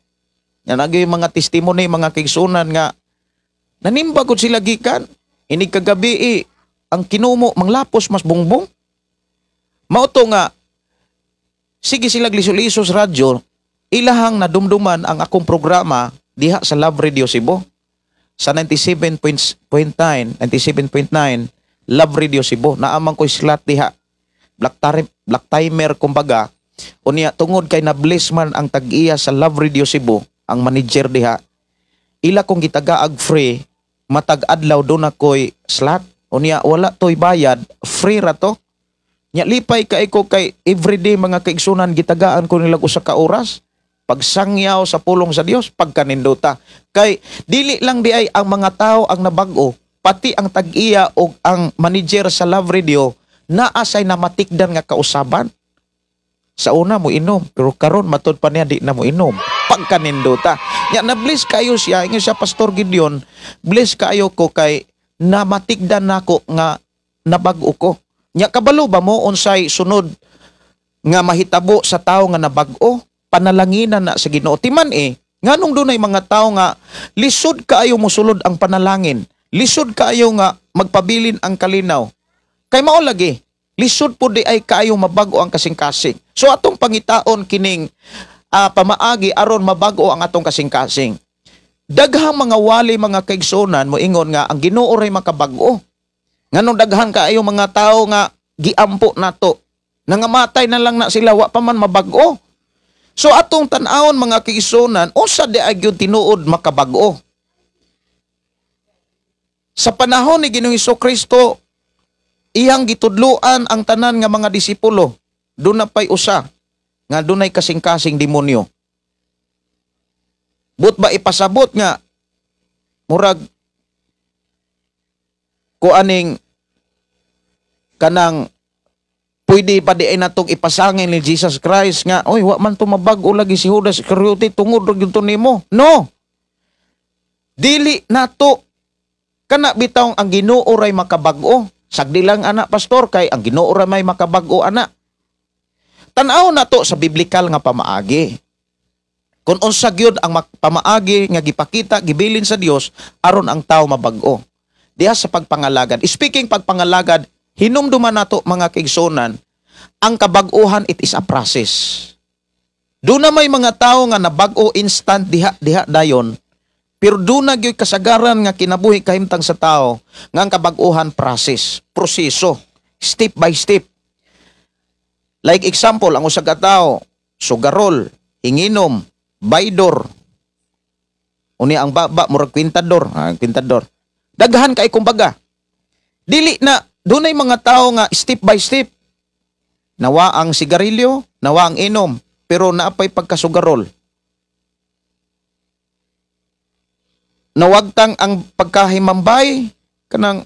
Nya nagay mga testimony, mga kaigsunan, nga nanimba gud sila gikan. Inig kagabi ang kinumo manglapos mas bongbong. Mao to nga sige sila liso-liso sa radyo, ilahang nadumduman ang akong programa diha sa Love Radio Cebu sa 97.9, 97.9 Love Radio Cebu. Naamang ko slot diha. Black timer kumbaga. Unya tungod kay na-bless man ang tag-iya sa Love Radio Cebu, ang manager diha. Ila kong gitagaag free matag adlaw doon ako'y slot. Unya wala to'y bayad, free ra to. Nya lipay kay ko kay everyday, mga kaigsunan, gitagaan ko nila usa ka oras pagsangyaw sa pulong sa Dios, pagkanindota. Kay dili lang di ay ang mga tao ang nabag-o, pati ang tag-iya o ang manager sa Love Radio naa say namatikdan nga kausaban. Sa una mo inom, pero karon matud pa niya di na mo inom. Pagkanindota. Nya na-bless kayo siya, ingon siya, "Pastor Gideon, bless kayo ko kay namatikdan nako nga nabag-o ko." Nya kabalo ba mo unsay sunod nga mahitabo sa tao nga nabag-o? Panalanginan na sa Ginoo. Timan eh, nganong dunay mga tao nga lisod kaayo mosulod ang panalangin, lisod kaayo nga magpabilin ang kalinaw. Kay mao lagi, lisod po di ay kaayo mabag-o ang kasing-kasing. So atong pangitaon kining pamaagi aron mabag-o ang atong kasing-kasing. Daghang mga wali, mga kaigsunan, moingon nga ang Ginoo ray makabag-o. Nganong daghan kaayo mga tao nga giampo nato, nangamatay na lang na sila, wa pa man mabag-o? So atong tan-awon, mga kaigsunan, unsa di ay gyud tinuod makabag-o? Sa panahon ni Ginoong Kristo, iyang gitudluan ang tanan nga mga disipulo. Doon na pa'y usa nga dunay kasing-kasing demonyo. But ba ipasabot nga murag kuaning kanang pwede pa di ay natong ipasangin ni Jesus Christ nga, "Oy, wa man to mabag-o lagi si Judas Iscariote, tungod ra gyud to nimo"? No, dili nato kana bitaw ang Ginoo ray makabag-o. Sagdi lang ana, Pastor, kay ang Ginoo ra may makabag-o ana. Tan-aw nato sa biblikal nga pamaagi kung unsa gyud ang pamaagi nga gipakita, gibilin sa Dios aron ang tao mabag-o diha sa pagpangalagad. Speaking pagpangalagad, hinumduman nato, mga kaigsunan, ang kabag-uhan, it is a process. Doon na may mga tao nga nabag-o instant diha diha dayon, pero doon na gyud kasagaran nga kinabuhi, kahimtang sa tao nga ang kabag-uhan process, proseso, step by step. Like example, ang usa ka tawo, sugarol, hinginom, baydor. Uni ang baba murag kwintador, kwintador. Daghan kay kumbaga. Dili na dunay mga tao nga step by step. Nawa ang sigarilyo, nawa ang inom, pero naapay pagkasugarol. Nawagtang ang pagkahimambay kanang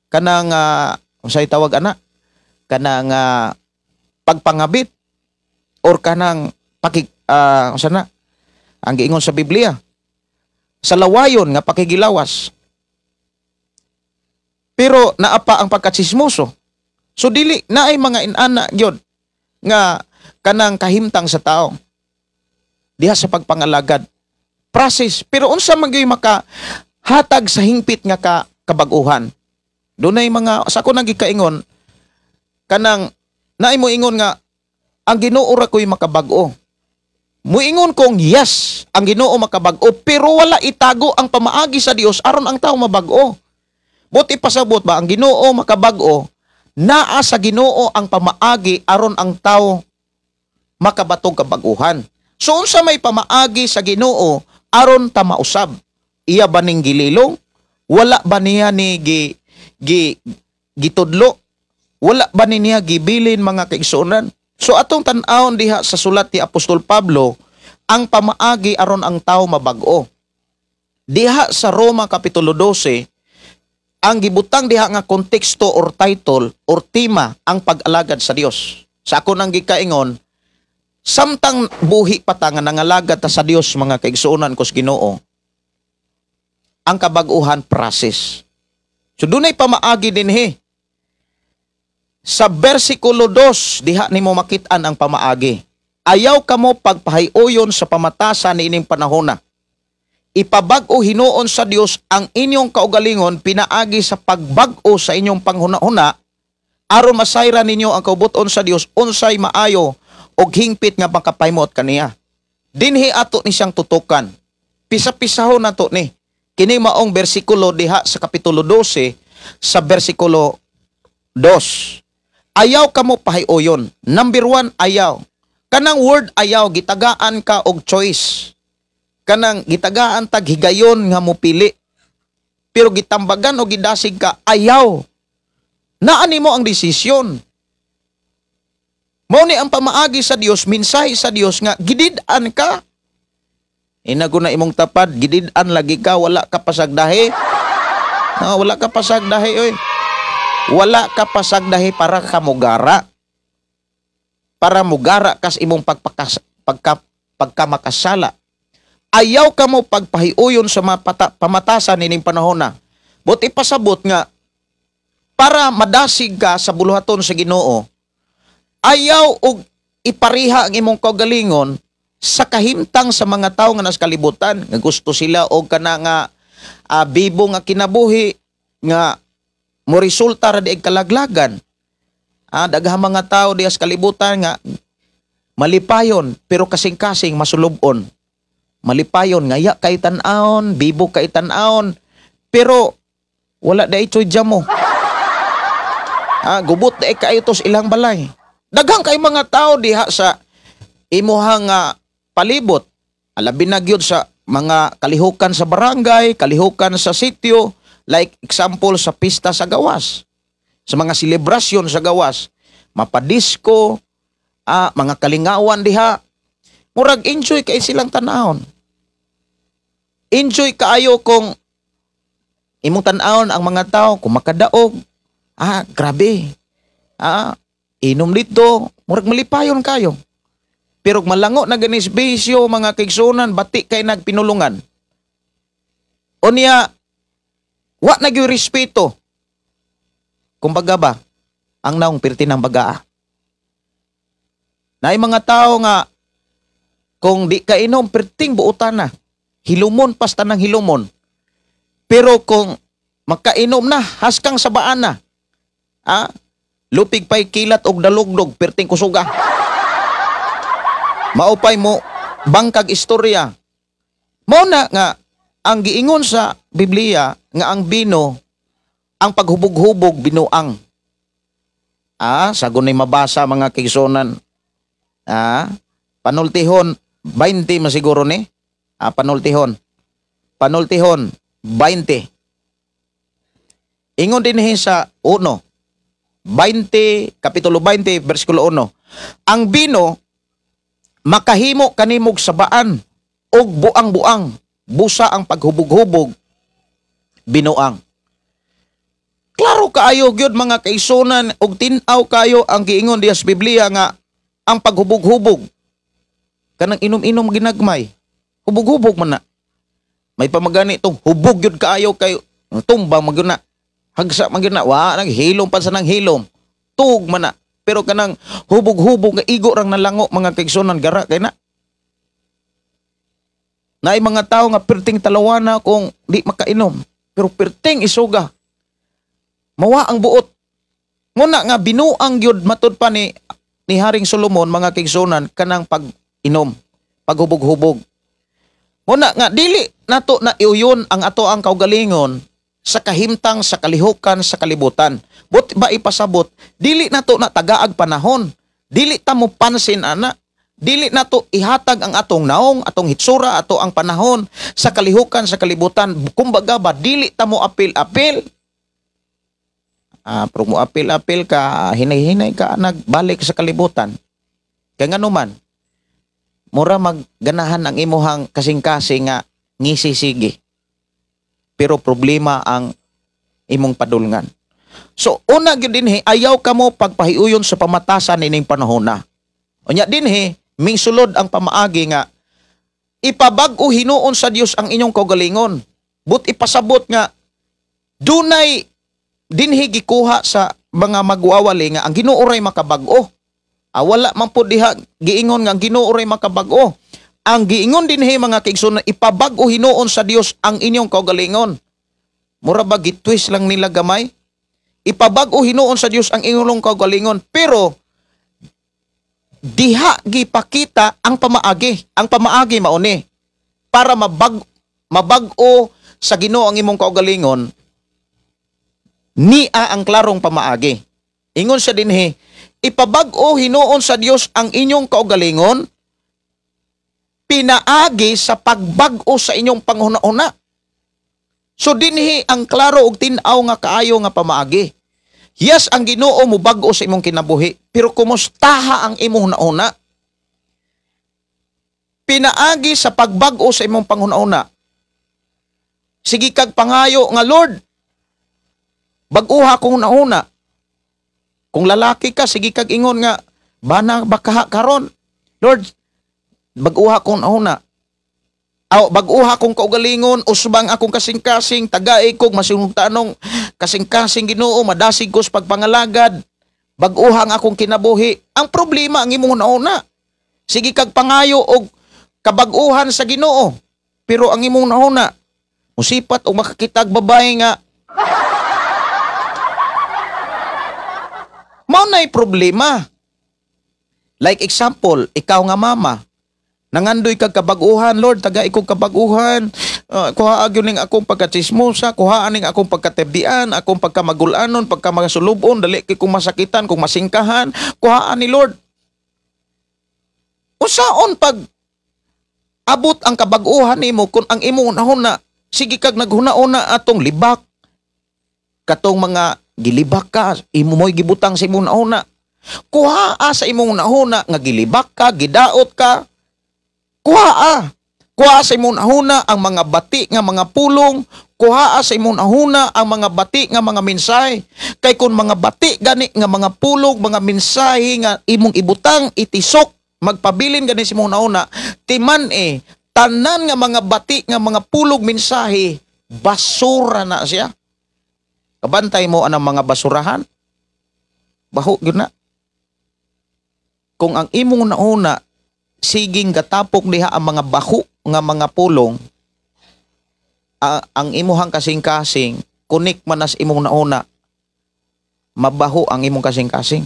kanang unsay tawag ana, kanang pagpangabit or kanang paki unsa na ang giingon sa Biblia sa lawayon nga pakigilawas, pero naapa ang pagkatsismoso. So dili naay mga inana gyud nga kanang kahimtang sa tao diha sa pagpangalagad, process. Pero unsa man gyud maka hatag sa hingpit nga kabag-uhan? Dunay mga sa ako nang gikaingon kanang naay mo ingon nga ang Ginoo ra ko'y makabag-o. Muingon kong yes, ang Ginoo makabag-o, pero wala itago ang pamaagi sa Dios aron ang tao mabag-o. Buti pasabot ba ang Ginoo makabag-o, naa sa Ginoo ang pamaagi aron ang tao makabatog kabag-uhan. So unsa may pamaagi sa Ginoo aron ta mausab? Iya ba ning gililong? Wala ba niya ni gi, gi gitudlo? Wala ba ni niya gibilin, mga kaigsuonan? So atong tan-awon diha sa sulat ni Apostol Pablo ang pamaagi aron ang tao mabag-o. Diha sa Roma kapitulo 12, ang gibutang diha nga konteksto or title or tema, ang pag-alagad sa Dios. Sa ako nang gikaingon, samtang buhi pa ta nga nangalagad ta sa Dios, mga kaigsuonan ko sa Ginoo, ang kabag-uhan process. So dunay pamaagi dinhi. Sa versikulo 2, diha nimo makit-an ang pamaagi. "Ayaw kamo pagpahayoyon sa pamatasan niining panahona. ipabag-o hinuon sa Dios ang inyong kaugalingon pinaagi sa pagbag-o sa inyong panghuna-huna aron masayran ninyo ang kaubuton sa Dios unsay maayo og hingpit nga makapahimot kaniya. Dinhi ato ni siyang tutukan. Pisa-pisahon nato ni. Kini maong bersikulo diha sa kapitulo 12 sa bersikulo 2. Ayaw kamo pahiuyon. Number 1, ayaw. Kanang word ayaw, gitagaan ka og choice. Kanang gitagaan tag higayon nga mopili. Pero gitambagan o gidasig ka, ayaw. Naani mo ang desisyon. Mao ni ang pamaagi sa Dios, mensahe sa Dios nga gidid-an ka. Inago na imong tapad, gidid-an lagi ka, wala ka pasagdahi. Ah, wala ka pasagdahi oy. Wala ka pasagdahi para ka mugara. Para mugara kas imong pagkamakasala. Ayaw ka mo pagpahiuyon sa pamatasan nining panahon na. But ipasabot nga para madasig ka sa buluhaton sa Ginoo, ayaw og ipariha ang imong kaugalingon sa kahimtang sa mga tawo nga nas kalibutan, nga gusto sila og kana nga bibo nga kinabuhi nga mo resulta ra dieg kalaglagan. Daghang mga tao diha sa kalibutan nga malipayon pero kasing-kasing masulubon. Malipayon nga ya kay tan-awon, bibo kay tan-awon, pero wala dai choy mo. Gubot dai kaayo tos ilang balay. Daghang kay mga tao diha sa imuhang palibot, alabi na gyud sa mga kalihukan sa barangay, kalihukan sa sitio, like example sa pista sa gawas, sa mga selebrasyon sa gawas, mapadisko, mga kalingawan diha, murag enjoy kay silang tan-awon. Enjoy kaayo kung imong tan-awon ang mga tao kung makadaog, grabe, inom dito, murag malipayon kayo. Pero malango na ganis bisyo, mga kaigsunan, bati kay nagpinulungan. O niya, wa na gyud respeto. Kumbaga ba, ang naong pirti ng bagaa. Naay mga tao nga, kung di ka inom, pirting buotan na. Hilumon, pasta ng hilumon. Pero kung makainom na, haskang sabaan na. Lupig pa'y kilat og dalugdog, pirting kusuga. Maupay mo, bangkag istorya. Mao na nga, ang giingon sa Biblia, nga ang bino, ang paghubog-hubog, binuang. Sagun ni mabasa mga kaigsunan. Panultihon, 20 masiguro ni. Panultihon. Panultihon, 20. Ingon din sa 1. 20, Kapitulo 20, versikulo 1. Ang bino, makahimo kanimog sabaan og buang-buang, busa ang paghubog-hubog, binuang. Klaro kaayo gyud mga kaigsunan og tin-aw kayo ang giingon diha sa Biblia nga ang paghubog-hubog kanang inom-inom ginagmay, hubog-hubog man na. May pamagani itong hubog gyud kaayo kay tumba man gyud na, hagsa man gyud na, wa naghilom pa sa nang hilom, tug man na. Pero kanang hubog-hubog nga igo rang nalango mga kaigsunan, gara kay na. Naay mga tao nga perting talawana kung di makainom, pero perting isuga. Mawa ang buot. Nguna nga binuang gyud matud pa ni Haring Solomon mga kaigsunan kanang pag-inom, paghubog-hubog. Nguna nga dili nato na iuyon ang ato ang kaugalingon sa kahimtang, sa kalihukan, sa kalibutan. But ba ipasabot, dili nato na tagaag panahon. Dili ta mo pansin ana. Dili nato ihatag ang atong naong, atong hitsura, ato ang panahon sa kalihukan, sa kalibutan. Kumbaga ba, dili ta mo apil-apil. Pero mo apil-apil ka, hinay-hinay ka, nagbalik sa kalibutan. Kaya nga naman, mura magganahan ang imuhang kasing-kasing nga ngisisigi. Pero problema ang imong padulngan. So, una gyud dinhi, ayaw ka mo pagpahiuyon sa pamatasan ining panahon na. Unya dinhi, mingsulod ang pamaagi nga ipabag-o hinuon sa Dios ang inyong kaugalingon. But ipasabot nga dunay dinhi gikuha sa mga magwawali nga ang Ginoo ray makabag-o. Wala man po diha giingon nga ang Ginoo ray makabag-o. Ang giingon dinhi mga kaigsuonan, ipabag-o hinuon sa Dios ang inyong kaugalingon. Mura ba gitwist lang nila gamay? Ipabag-o hinuon sa Dios ang inyong kaugalingon, pero diha gipakita ang pamaagi. Ang pamaagi mauni para mabag-o sa Ginoo ang imong kaugalingon, niya ang klarong pamaagi. Ingon siya dinhi, ipabag-o hinuon sa Dios ang inyong kaugalingon pinaagi sa pagbag-o sa inyong panghuna-una. So dinhi ang klaro og tin-aw nga kaayo nga pamaagi. Yes, ang Ginoo mobag-o sa imong kinabuhi, pero kumustaha ang imong hunahuna? Pinaagi sa pagbag-o sa imong panghuna-una. Sige kag pangayo nga, Lord, bag-uha kong hunahuna. Kung lalaki ka, sige kag ingon nga, bana baka karon. Lord, bag-uha kong hunahuna. Aw, bag-uha kong kaugalingon, usbang akong kasing-kasing, tagay kog masinugtanong kasing-kasing Ginoo, madasig ko sa pagpangalagad, bag-uha ang akong kinabuhi. Ang problema ang imong hunahuna. Sige kag pangayo og kabag-uhan sa Ginoo, pero ang imong hunahuna musipat og makakitag babae nga mao nay problema. Like example, ikaw nga mama, nangandoy kag kabag-uhan, Lord, taga ikog kabag-uhan, kuha gyud ning akong pagkatsismosa, kuha ning akong pagkatebdian, akong pagkamagulanon, pagkamasulubon, dali kay kung masakitan, kung masingkahan, kuhaan ni Lord. Usaon pag abot ang kabag-uhan nimo kung ang imong hunahuna, sige kag naghuna-una atong libak, katong mga gilibak ka, imo mo'y gibutang sa imong hunahuna. Kuhaa sa imong hunahuna nga gilibak ka, gidaot ka. Kuhaa. Kuhaa sa imong hunahuna ang mga bati nga mga pulong, kuhaa sa imong hunahuna ang mga bati nga mga mensahe. Kay kung mga bati gani nga mga pulong, mga mensahe nga imong ibutang, itisok, magpabilin gani sa imong hunahuna, timan tanan nga mga bati nga mga pulong, mensahe, basura na siya. Kabantay mo anang mga basurahan. Baho gyud na. Kung ang imong hunahuna siging gatapok diha ang mga baho nga mga pulong, ang imuhang kasing-kasing kunik man as imong nauna, mabaho ang imong kasing-kasing.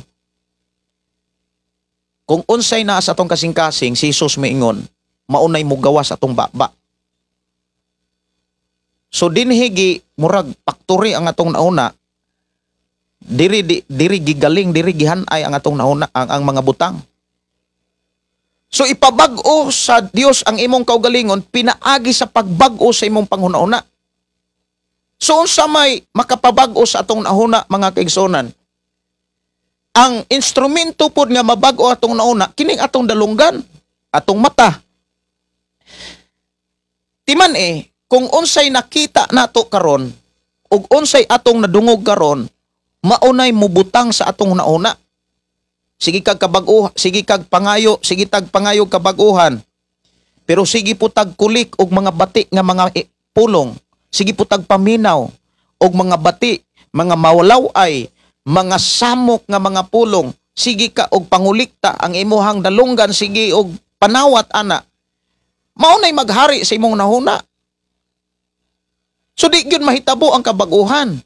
Kung unsay naa sa atong kasing-kasing, si Jesus miingon, maunay mugawas atong baba. So dinhi murag paktori ang atong nauna, diri diri gigaling, diri gihanay ang atong nauna, ang mga butang. So ipabag-o sa Dios ang imong kaugalingon pinaagi sa pagbag-o sa imong panghuna-una. So unsa may makapabag-o sa atong nahuna, mga kaigsuonan? Ang instrumento pod nga mabag-o atong nauna kining atong dalunggan, atong mata. Timan kung unsay nakita nato karon ug unsay atong nadungog karon, maunay mubutang sa atong nauna. Sige kag kabag-o, sige kag pangayo, sige tag pangayo kabag-uhan. Pero sige po tag kulik og mga bati nga mga pulong. Sige po tag paminaw og mga bati, mga mawalaw-ay, mga samok nga mga pulong. Sige ka og pangulikta ang imuhang dalunggan, sige og panawat ana. Maunay maghari sa imong nahuna. So di gyud mahitabo ang kabag-uhan.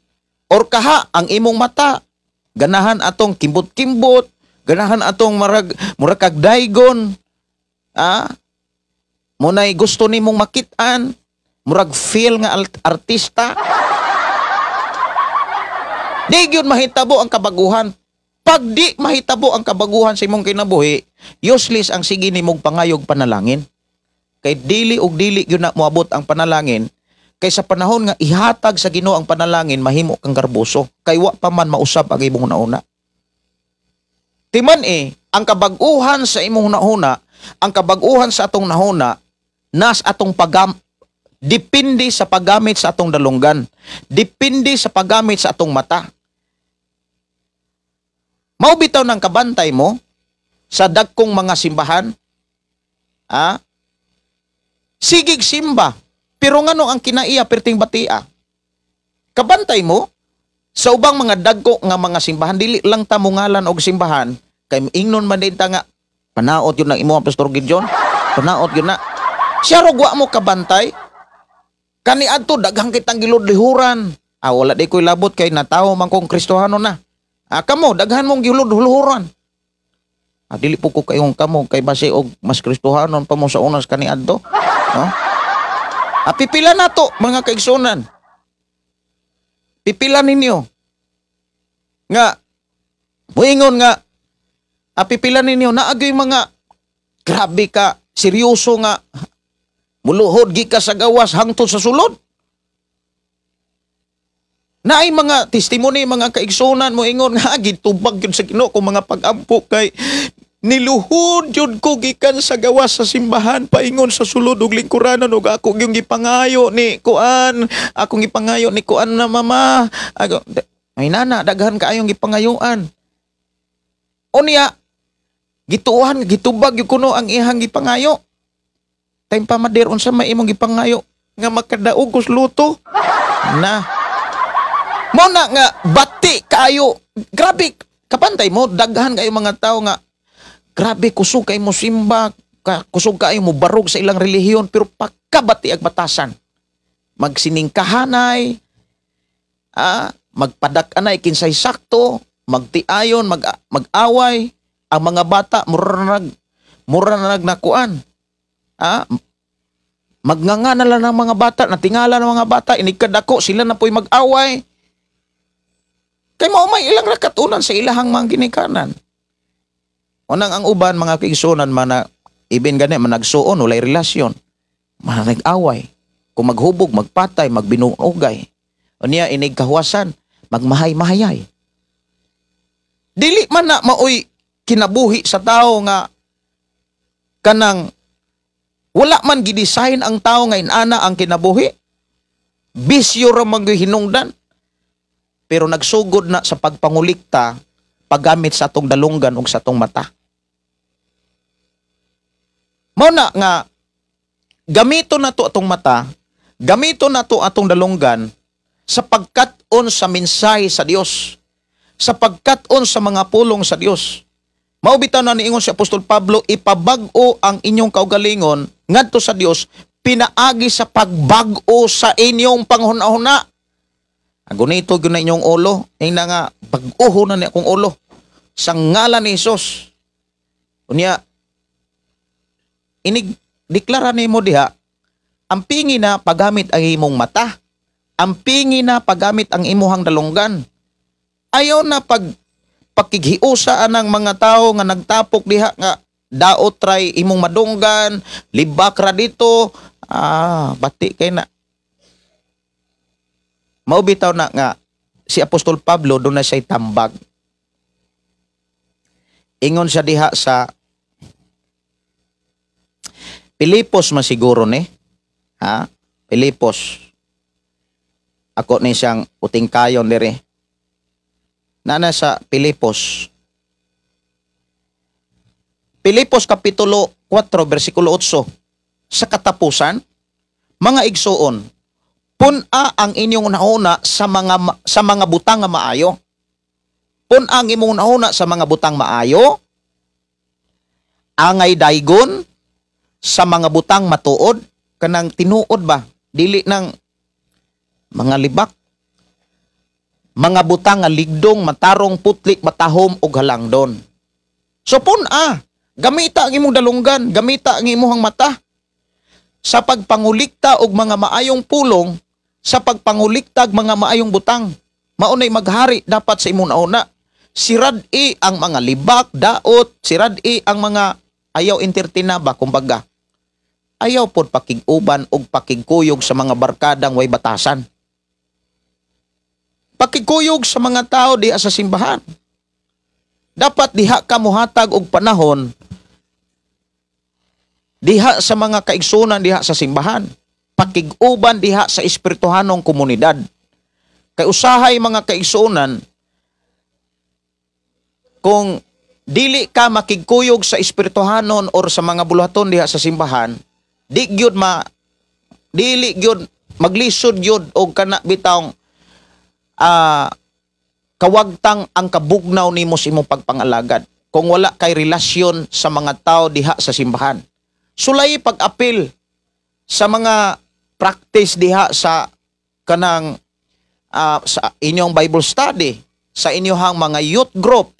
Or kaha ang imong mata, ganahan atong kimbot-kimbot, ganahan atong murag kag daygon, munay gusto nimong makit-an, murag feel nga artista. Di gyud mahitabo ang kabaguhan. Pag di mahitabo ang kabaguhan sa imong kinabuhi, useless ang sige nimong pangayog panalangin. Kay dili og dili gyud na moabot ang panalangin. Kay sa panahon nga ihatag sa Ginoo ang panalangin, mahimo kang garboso. Kay wa pa man mausab ang imong nauna. Timan ang kabag-uhan sa imong nahuna, ang kabag-uhan sa atong nahuna, nas atong depende sa paggamit sa atong dalunggan. Depende sa paggamit sa atong mata. Mao bitaw ng kabantay mo sa dagkong mga simbahan, sigig simba, pero ngano ang kinaiya perting batia? Kabantay mo sa ubang mga dagko nga mga simbahan, dili lang ta mongalan og simbahan, kay ingnon man din ta nga panaot yun ang imong Pastor Gideon. Panaot gyud na. Siya ro wa mo kabantay. Kani adto daghang kitang giludlihuran. Ah, wala di ko'y labot kay natawo man kong Kristohano na. Ah, kamo daghan mong giludhuran. Ah, dili po ko kayong kamo kay base og mas Kristohanon pa mo sa unas kani adto. No? Ah, pipila na to mga kaigsunan. Pipila ninyo. Nga muingon nga pipila ninyo naagyoy mga grabe ka seryoso nga muluhod gika sa gawas hangtod sa sulod. Naay mga testimony mga kaigsunan moingon nga gitubag gyud sa Ginoo kung mga pag-ampo kay niluhod gyud ko gikan sa gawas sa simbahan paingon sa sulod ug lingkuranan ug ako gyud gipangayo ni kuan, akong gipangayo ni kuan na mama. Ako, ay nana daghan kaayong gipangayuan. Unya gituohan gitubag gyud kuno ang ihang gipangayo. Time pa madir unsa may imong gipangayo nga makadaog og luto na. Mo na nga bati kaayo, grabe kapantay mo daghan kayo mga tao nga grabe kusog kay mo simba, kusog kaayo mo barog sa ilang relihiyon pero pagkabati ag batasan magsiningkahanay, magpadak-anay kinsay sakto, magtiayon, mag-away ang mga bata mura nag nakuan. Magnganga na lang ng mga bata, natingala ng mga bata, inikadako sila na po'y mag-away. Kay mao may ilang rakatunan sa ilahang mga ginikanan. Unang ang uban mga kaigsunan mana ibin gani managsuon walay relasyon, manag-away. Kung maghubog, magpatay, magbinuugay. Unya inig kahuwasan, magmahay-mahayay. Dili man na maoy kinabuhi sa tao nga kanang wala man gidesign ang tao nga inana ang kinabuhi. Bisyo ra man gyud hinungdan. Pero nagsugod na sa pagpangulikta paggamit sa atong dalunggan ug sa atong mata. Mao na nga gamito na to atong mata, gamito na to atong dalunggan sa pagkat-on sa mensahe sa Dios, sa pagkat-on sa mga pulong sa Dios. Mao bitaw na niingon si Apostol Pablo, ipabag-o ang inyong kaugalingon ngadto sa Dios pinaagi sa pagbag-o sa inyong panghuna-huna. Agunito gyud na inyong ulo, ingna nga bag-oho na ni akong ulo sa ngalan ni Hesus. Unya inig deklara nimo diha, ang pingi na paggamit ang imong mata, ang pingi na paggamit ang imuhang dalunggan. Ayaw na pagpakighiusa anang mga tao nga nagtapok diha nga daot try imong madunggan, libak ra dito, bati kay na. Mao bitaw na nga si Apostol Pablo doon na siya'y tambag. Ingon siya diha sa Pilipos man siguro ni. Ha? Pilipos. Ako ni siyang uting kayon diri. Nana sa Pilipos. Pilipos Kapitulo 4, versikulo 8. Sa katapusan, mga igsuon, pun-a ang inyong nauna sa mga butang nga maayo. Pun-a ang imong nauna sa mga butang maayo, angay daygon sa mga butang matuod, kanang tinuod ba, dili nang mga libak, mga butang nga ligdong, matarong, putlik, matahom ug halangdon. So pun-a, gamita ang imong dalunggan, gamita ang imong mata sa pagpangulikta og mga maayong pulong, sa pagpanguliktag mga maayong butang. Maunay maghari dapat sa imong nauna. Sirad-i ang mga libak, daot, sirad-i ang mga ayaw entertain ba, kumbaga. Ayaw pod pakig-uban og pakigkuyog sa mga barkadang way batasan. Pakigkuyog sa mga tao diha sa simbahan. Dapat diha ka mohatag og panahon diha sa mga kaigsunan diha sa simbahan. Pakig-uban diha sa espirituhanong komunidad. Kay usahay mga kaigsunan, kung dili ka makigkuyog sa espirituhanon or sa mga buluhaton diha sa simbahan, di gyud ma dili gyud maglisod gyud og kana bitawng kawagtang ang kabugnaw nimo sa imong pagpangalagad kung wala kay relasyon sa mga tao diha sa simbahan. Sulay pag-apil sa mga practice diha sa kanang sa inyong Bible study, sa inyong mga youth group,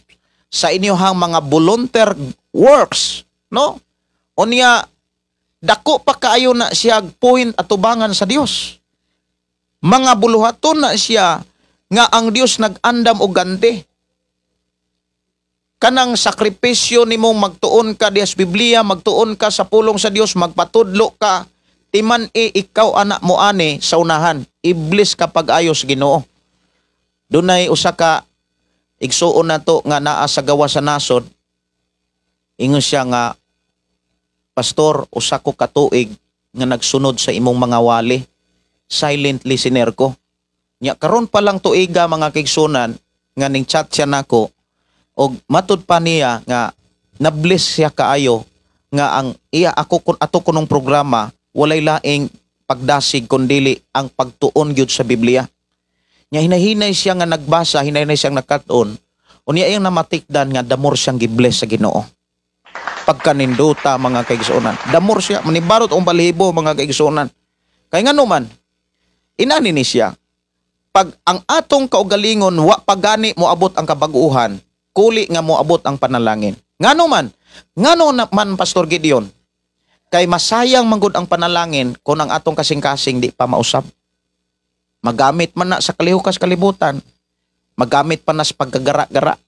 sa inyong mga volunteer works, no? Unya dako pa kaayo na siya point atubangan sa Dios. Mga buluhaton na siya nga ang Dios nag-andam og ganti. Kanang sakripisyo nimong magtuon ka diha sa Biblia, magtuon ka sa pulong sa Dios, magpatudlo ka, timan e ikaw anak mo ani sa unahan, iblis ka pag-ayos Ginoo. Dunay usa ka igsuon nato nga naa sa gawa sa nasod. Ingon siya nga, "Pastor, usa ko katuig nga nagsunod sa imong mga wali. Silent listener ko." Nya karon pa lang tuiga, mga kaigsunan, nga ning chat siya nako og matud pa niya nga na-bless siya kaayo nga ang iya ako kun ato kunong programa walay laing pagdasig kundili ang pagtuon gyud sa Biblia. Nya hinahinay siya nga nagbasa, hinahinay siyang nakat-on. Unya iyang namatikdan nga damor siyang gibless sa Ginoo. Pagkaninduta, mga kaigsuonan. Damor siya manibarot ang balahibo, mga kaigsuonan. Kay ngano man inani ni siya, pag ang atong kaugalingon wa pagani moabot ang kabaguhan, kuli nga moabot ang panalangin. Ngano man? Ngano na man, Pastor Gideon? Kay masayang manggod ang panalangin kung ang atong kasing-kasing di pa mausab. Magamit man na sa kalihukas kalibutan, magamit pa na sa pagkagara-gara.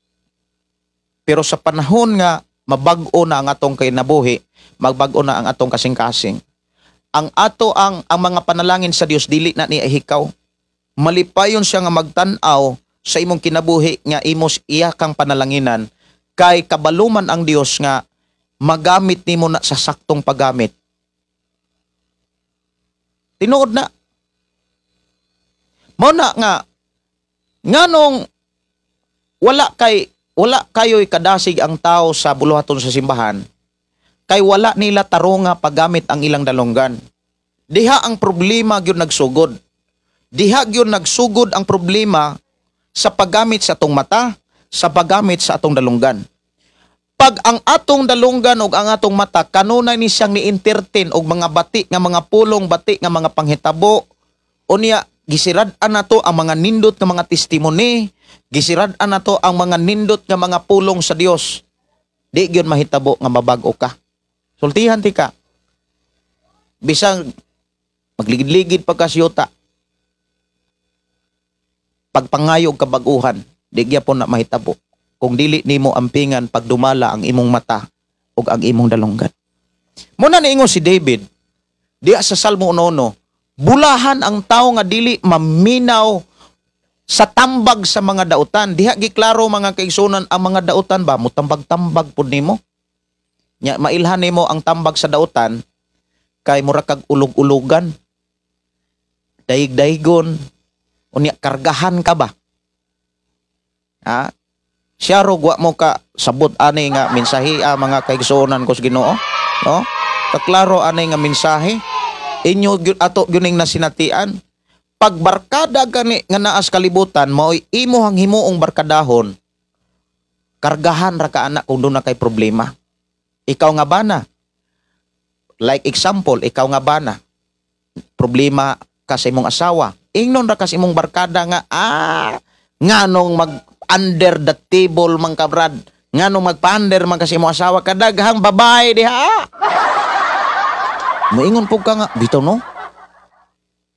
Pero sa panahon nga mabag-o na ang atong kinabuhi, magbag-o na ang atong kasing-kasing, ang ato ang mga panalangin sa Dios dili na niya hikaw. Malipayon siya nga magtan-aw sa imong kinabuhi nga imos iya kang panalanginan, kay kabaluman ang Dios nga magamit nimo na sa saktong paggamit. Tinuod na. Mao na nga nganong wala kayo'y kadasig ang tao sa buluhaton sa simbahan, kay wala nila tarunga paggamit ang ilang dalunggan. Diha ang problema gyud nagsugod. Diha gyud nagsugod ang problema sa paggamit sa atong mata, sa paggamit sa atong dalunggan. Pag ang atong dalunggan ug ang atong mata kanunay ni siyang ni-entertain og mga bati nga mga pulong, bati nga mga panghitabo, unya gisirad-an nato ang mga nindot nga mga testimony, gisirad-an nato ang mga nindot nga mga pulong sa Dios, di gyud mahitabo nga mabag-o ka. Sultihan ti ka. Bisang magligid-ligid pa ka siyuta, pagpangayo og kabaguhan, di gyapon na mahitabo kung dili nimo ampingan pagdumala ang imong mata ug ang imong dalunggan. Muna niingon si David diya sa Salmo 1, bulahan ang tao nga dili maminaw sa tambag sa mga dautan. Diha giklaro, mga kaigsunan, ang mga dautan ba, mutambag-tambag pud nimo. Nya mailhan nimo ang tambag sa dautan kay mura kag ulog-ulugan. Daig-daigon, unya kargahan ka ba? Ha? Siya ro wa mo ka sabot ani nga mensahe, mga kaigsuonan ko sa Ginoo, no? Kaklaro ani nga mensahe. Inyo ato gyuning nasinatian. Pag barkada gani nga naas kalibutan, mao'y imuhang himuong barkadahon, kargahan ra ka anak kung doon na kay problema. Ikaw nga bana. Like example, ikaw nga bana. Problema ka sa imong asawa. Ingnon ra ka sa imong barkada nga, nganong mag under the table man ka, brad. Nganong magpa-under man ka sa imong asawa, kadaghang babae diha. Moingon pud ka nga, bitaw no?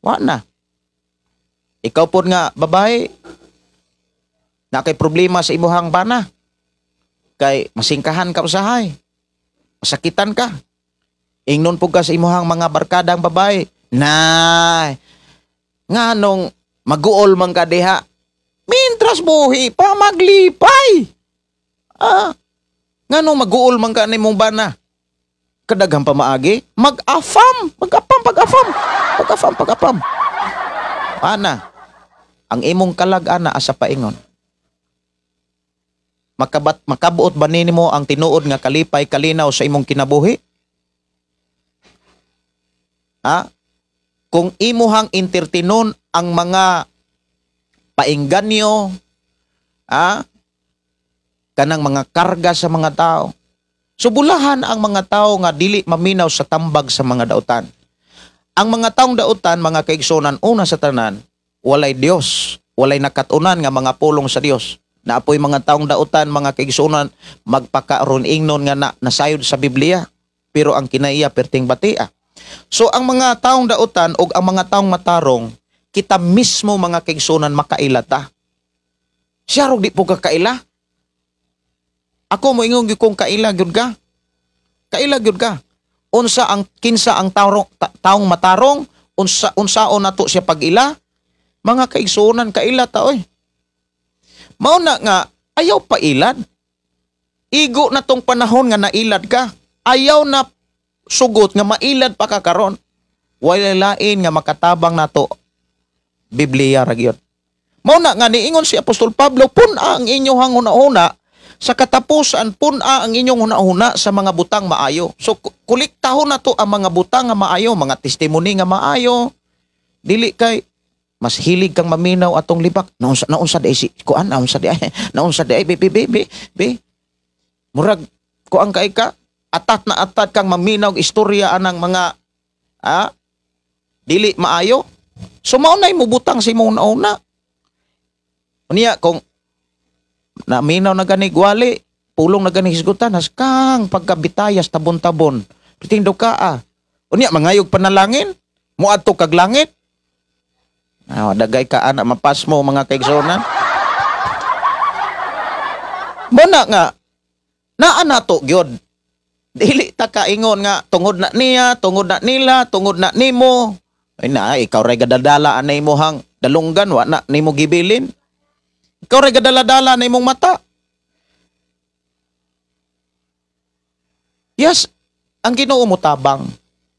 Wa na. Ikaw pod nga babae, na kay problema sa imuhang bana. Kay masingkahan ka usahay. Masakitan ka. Ingnon pud ka sa imuhang mga barkadang babae, na nganong maguol man ka diha. Mintras buhi pa maglipay. Nganong maguol man ka nimong bana? Kadaghang pamaagi, mag-afam, mag-afam, pag-afam, pag-afam, pag-afam. Ana, ang imong kalag ana asa paingon. Makabuot ba nimo ang tinuod nga kalipay kalinaw sa imong kinabuhi? Ha? Kung imuhang entertainon ang mga paingganyo, ha? Kanang mga karga sa mga tao, So bulahan ang mga tao nga dili maminaw sa tambag sa mga dautan. Ang mga taong dautan, mga kaigsunan, una sa tanan, walay Dios, walay nakatunan nga mga pulong sa Dios. Naapoy mga taong dautan, mga kaigsunan, magpakaron ingnon nga nasayod sa Biblia, pero ang kinaiya perting batia. So ang mga taong dautan og ang mga taong matarong, kita mismo, mga kaigsunan, makaila ta. Siya rog di po ka kaila. Ako moingon gyud kong kaila gyud ka. Kaila gyud ka. Unsa ang kinsa ang taong matarong, unsaon nato siya pag-ila? Mga kaigsuonan, kaila ta oy. Mao na nga ayaw pailad. Igo na tong panahon nga nailad ka. Ayaw na sugot nga mailad pa ka karon. Walay lain nga makatabang nato, Biblia ra gyud. Mao na nga niingon si Apostol Pablo, pun-a ang inyong hunahuna sa katapusan, pun-a ang inyong hunahuna sa mga butang maayo. So kuliktahon na to ang mga butang nga maayo, mga testimony nga maayo. Dili kay mas hilig kang maminaw atong libak. Naunsa di si kuan, naunsa di ay, naunsa di ay, bi bi bi bi bi. Murag kuan kay ka, atat na atat kang maminaw og istorya anang mga dili maayo. So mao nay mubutang sa imong una. Unya kung naminaw na gani gwali, pulong na gani hisgutan, haskang pagkabitayas tabon-tabon. Piting daw ka ah. Unya mangayog panalangin, moadto kag langit. Dagay ka ana mapasmo, mga kaigsuonan. Muna nga naa nato gyud. Dili ta kaingon nga tungod na niya, tungod na nila, tungod na nimo. Ay na, ikaw ray gadadala anay mo hang dalunggan, wa na nimo gibilin. Ikaw ray gadala-dala na imong mata. Yes, ang Ginoo mo tabang.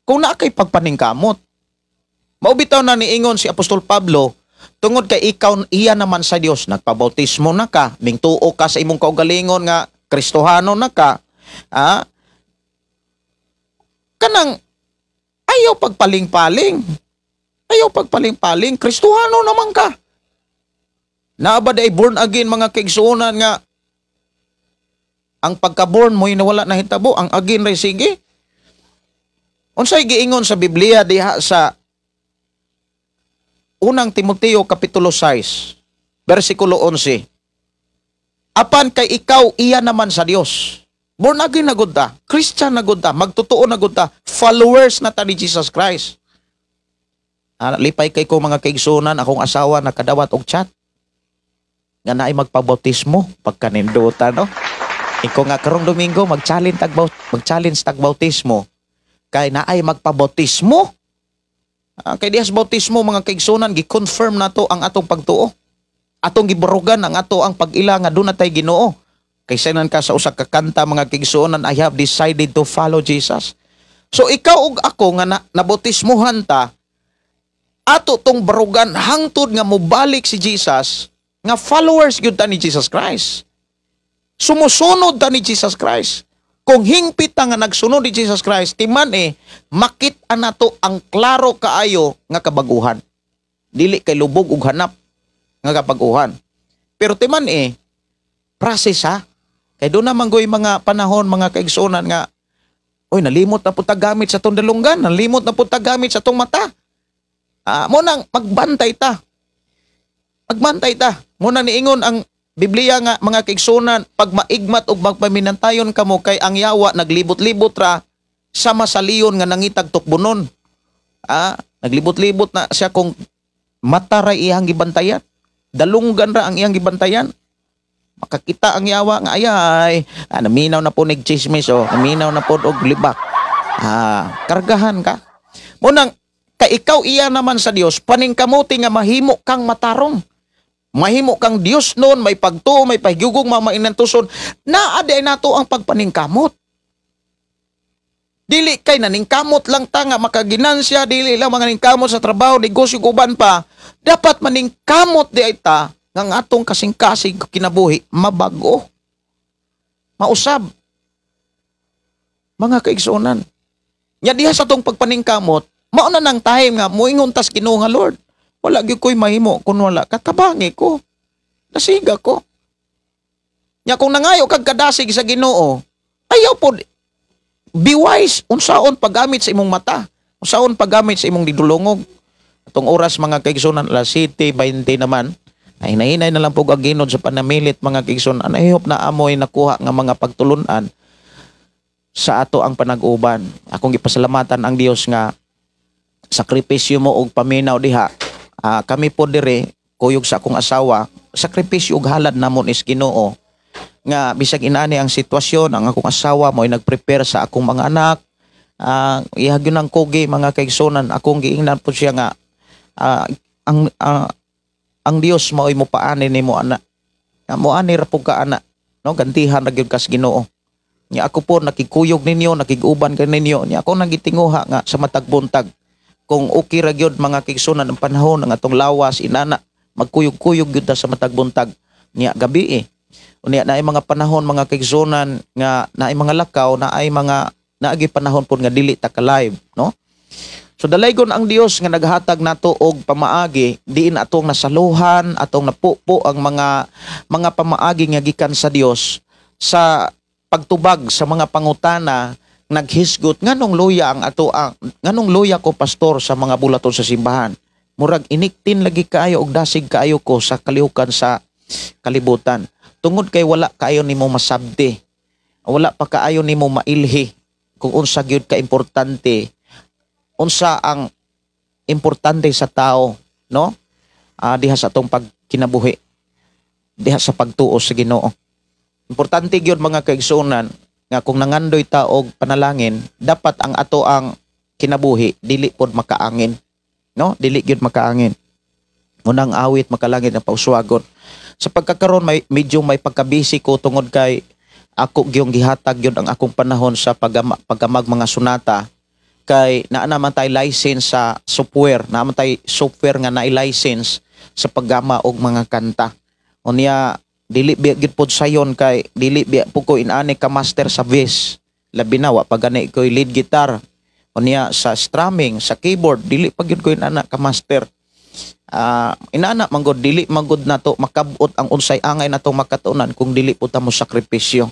Kung naa kay pagpaningkamot. Maubitaw na niingon si Apostol Pablo, tungod kay ikaw iya naman sa Dios, nagpabautismo na ka, mingtuo ka sa imong kaugalingon nga Kristohano na ka, kanang ayaw pagpaling-paling. Ayaw pagpaling-paling, Kristohano naman ka. Naa ba day born again, mga kaigsuonan, nga ang pagka-born mo'y nawala na hitabo, ang again ray sige. Unsay giingon sa Biblia diha sa Unang Timoteo Kapitulo 6, versikulo 11. Apan kay ikaw iya naman sa Dios. Born again na gud ta, Christian na gud ta, magtotoo na gud ta, followers na ta ni Jesus Christ. Lipay kay ko, mga kaigsuonan, akong asawa nakadawat og chat nga naay magpabautismo pagkaninduta, no? Iko nga karong Domingo mag-challenge tag bautismo kay naay magpabautismo. Kay dihas bautismo, mga kaigsuonan, gi-confirm nato ang atong pagtuo. Atong gibarugan ang ato ang pag-ila nga doon natay Ginoo. Kay sanan ka sa usa ka kanta, mga kaigsuonan, "I have decided to follow Jesus." So ikaw ug ako nga nabautismuhan ta, ato tong barugan hangtod nga mobalik si Jesus nga followers gyud ta ni Jesus Christ. Sumusunod ta ni Jesus Christ. Kung hingpit ta nga nagsunod ni Jesus Christ, timan makit-a nato ang klaro kaayo nga kabaguhan. Dili kay lubog ug hanap nga kabaguhan. Pero timan process ha. Kay doon naman goy mga panahon, mga kaigsuonan, nga oy, nalimot na pud ta gamit sa tong dalunggan, nalimot na pud ta gamit sa tong mata. Mo nang magbantay ta. Magbantay ta. Mo nang niingon ang Biblia nga, mga kaigsuonan, pag maigmat og magpaminantayon kamo kay ang yawa naglibot-libot ra sama sa leon nga nangitag tukbonon. Naglibot-libot na siya kung mata ra iyang gibantayan. Dalunggan ra ang iyang gibantayan. Makakita ang yawa nga ayay, naminaw na po nig chismis o, naminaw na po og libak. Kargahan ka. Munang kay ikaw iya naman sa Dios, paningkamuti nga mahimo kang matarong. Mahimo kang Dios noon, may pagtuo, may pagyugong, mamainantuson. Naa di nato ang pagpaningkamot. Dili kay naningkamot lang ta nga makaginansya, dili lang mga ningkamot sa trabaho, negosyo, uban pa. Dapat maningkamot di ay ta nga ang atong kasing-kasing kinabuhi mabago. Mausab. Mga kaigsuonan. Nya diha sa atong pagpaningkamot, mao na nang time nga moingon tas Ginoo nga, "Lord, wala gyud ko'y mahimo kun wala katabangi ko. Nasiga ko." Nya kung nangayo kag kadasig sa Ginoo, Ayaw po, be wise unsaon paggamit sa imong mata, unsaon paggamit sa imong didulongog. Atong oras, mga kaigsunan, alas 7:20 naman. Ay hinahinay na lang po aginod sa panamilit, mga kaigsunan. I hope na amoy nakuha nga mga pagtulunan sa ato ang panag-uban. Akong gipasalamatan ang Dios nga sakripisyo mo og paminaw diha. Kami po dire kuyog sa akong asawa, sakripisyo og halad namon is Ginoo nga bisag inani ang sitwasyon, ang akong asawa mo ay nagprepare sa akong mga anak. Ihag yun ang kugi, mga kaigsunan. Akong giingnan po siya nga ang Dios mao'y mopaani nimo ana. Nga moani ra pud ka ana, no? Gantihan ra gyud kas Ginoo. Nya ako po nakikuyog ninyo, nakiguban ka ninyo. Nya ako nagitinguha nga sa matag buntag kung okay ra gyud, mga kaigsunan, ang panahon, ang atong lawas inana, magkuyog-kuyog gyud ta sa matag buntag nya gabi eh. Unya naay mga panahon, mga kaigsunan, nga naay mga lakaw, naay mga naagi panahon pud nga dili ta ka live, no? So dalaygon ang Dios nga naghatag nato og pamaagi diin atong nasaluhan, atong napupo ang mga pamaagi nga gikan sa Dios sa pagtubag sa mga pangutana naghisgot nganong luya ang ato ang nganong luya ko, pastor, sa mga bulaton sa simbahan. Murag iniktin lagi kaayo og dasig kaayo ko sa kalihukan sa kalibutan. Tungod kay wala kaayo nimo masabti. Wala pa kaayo nimo mailhi kung unsa gyud ka importante, unsa ang importante sa tao, no? Diha sa atong pagkinabuhi, diha sa pagtuo sa Ginoo. Importante gyud, mga kaigsuonan, nga kung nangandoy ta og panalangin, dapat ang ato ang kinabuhi dili pod makaangin, no? Dili gyud makaangin. Unang awit makalangit ang pauswagon. Sa pagkakaron may medyo may pagkabisi ko tungod kay ako gyung gihatag gyud ang akong panahon sa paggamag mga sonata kay naa naman tay license sa software, naa man tay software nga na-license sa paggama og mga kanta. Unya dili biya gyud pod sayon kay dili biya pud ko inani ka master sa bass. Labi na wa pa gani ko'y lead guitar. Unya sa strumming, sa keyboard, dili pa gyud ko inana ka master. Inana man gud, dili man gud nato makabot ang unsay angay nato makatunan kung dili po ta mo sakripisyo.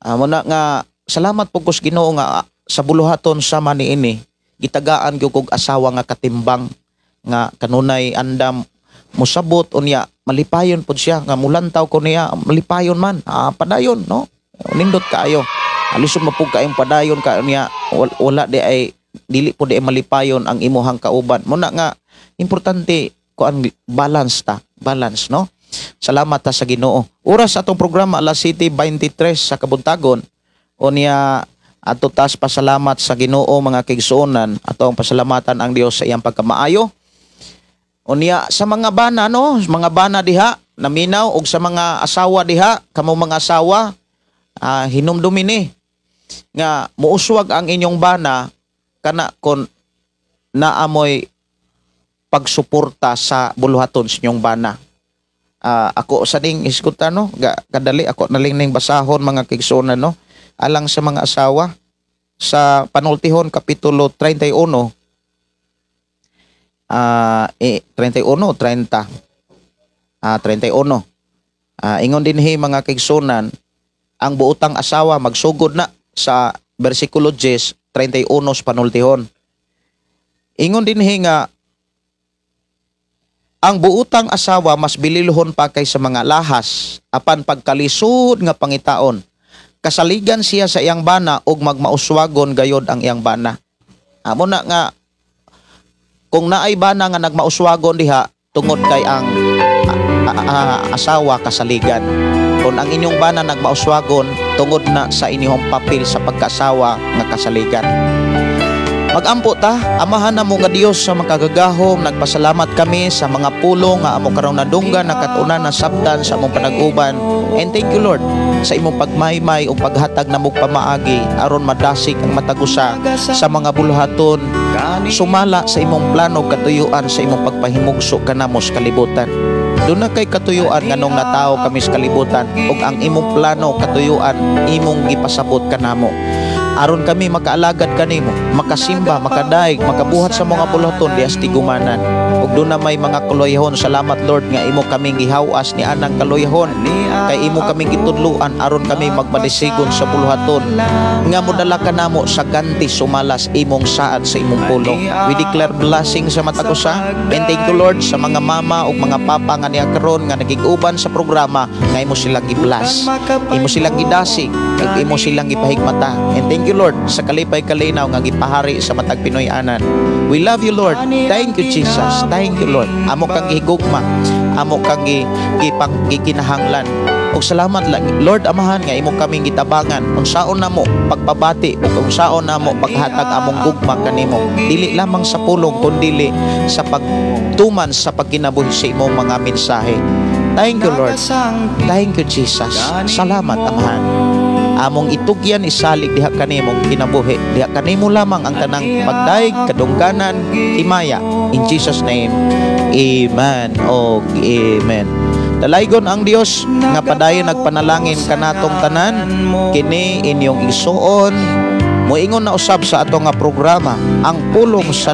Muna nga salamat po ko sa Ginoo nga sa buluhaton sama niini gitagaan gyud kog asawa nga katimbang nga kanunay andam mosabot, unya malipayon pod siya nga mulantaw ko niya, malipayon man. Padayon, no? Nindot kaayo. Alisod mapug kaayong padayon ka niya wala di ay dili po di ay malipayon ang imuhang kauban. Muna nga importante kuan, balance ta, balance, no? Salamat ta sa Ginoo. Oras atong programa alas 7:23 sa kabuntagon. Unya ato tas pasalamat sa Ginoo, mga kaigsuonan, ato ang pasalamatan ang Dios sa iyang pagkamaayo. Unya sa mga bana, no, mga bana diha naminaw og sa mga asawa diha, kamo mga asawa, hinumdumi ni nga muuswag ang inyong bana kana kon naamoy pagsuporta sa buluhaton sa inyong bana. Ako sa ning iskuta, no, kadali ako naling ning basahon, mga kaigsuonan, no, alang sa mga asawa sa Panultihon kapitulo 31, 31 30, 31. Ingon dinhi, mga kaigsuonan, ang buotang asawa magsugod na sa bersikulo 10, 31 sa Panultihon. Ingon dinhi nga ang buutang asawa mas bililhon pa kaysa mga lahas, apan pagkalisod nga pangitaon. Kasaligan siya sa iyang bana ug magmauswagon gayod ang iyang bana. Amo na nga kung naay bana nga nagmauswagon diha tungod kay ang asawa kasaligan. Kung ang inyong bana nagmauswagon, tungod na sa inyong papel sa pagkaasawa nga kasaligan. Magampo ta. Amahan namo nga Dios sa makagagahom, nagpasalamat kami sa mga pulong nga amo karong nadunggan, nakatunan, nasabtan sa among panag-uban. And thank you, Lord, sa imong pagmaymay ug paghatag namog pamaagi aron madasig ang matag usa sa mga buluhaton sumala sa imong plano katuyuan sa imong pagpahimugso kanamo sa kalibutan. Doon na kay katuyuan nganong natawo kami sa kalibutan ug ang imong plano katuyuan imong gipasabot kanamo. Aron kami makaalagad kanimo, makasimba, makadaig, makabuhat sa mga buluhaton diha sa tigumanan. Ug duna may mga kaluyahon. Salamat, Lord, nga imo kaming gihawas ni anang kaluyahon kay imo kaming gitudluan aron kami magmadisigon sa buluhaton nga modala kanamo sa ganti sumalas imong saad sa imong pulong. We declare blessing sa matag usa. And thank you, Lord, sa mga mama ug mga papa nga niya karon nga nagig-uban sa programa nga imo silang gi-bless, imo silang gidasig, ug imo silang gipahigmata. And thank you, Lord, sa kalipay kalinaw nga gipahari sa matag Pinoy-anan. We love you, Lord. Thank you, Jesus. Thank you, Lord. Amo kang gihigugma, amo kang gipang gikinahanglan. Ug salamat lang, Lord Amahan, nga imo kaming gitabangan unsaon namo pagpabati ug unsaon namo paghatag among gugma kanimo, dili lamang sa pulong kundili sa pagtuman sa pagkinabuhi sa imong mga mensahe. Thank you, Lord. Thank you, Jesus. Salamat, Amahan. Among itugyan, isalig diha kanimong kinabuhi. Diha kanimo lamang ang tanang pagdaig, kadungganan, himaya. In Jesus' name, amen o amen. Dalaygon ang Dios nga padayon nagpanalangin kanatong tanan. Kini inyong igsuon, moingon na usab sa atong nga programa, ang pulong sa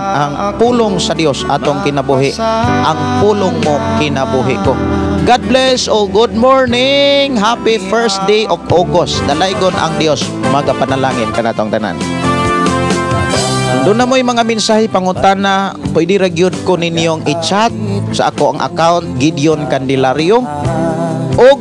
Dios atong kinabuhi, ang pulong mo kinabuhi ko. God bless o good morning. Happy first day of August. Dalaygon ang Dios magapanalangin kanatong tanan. Duna mo'y mga mensahe, pangutana, pwede ra gyud ko ninyong i-chat sa ako ang account, Gideon Candelario, og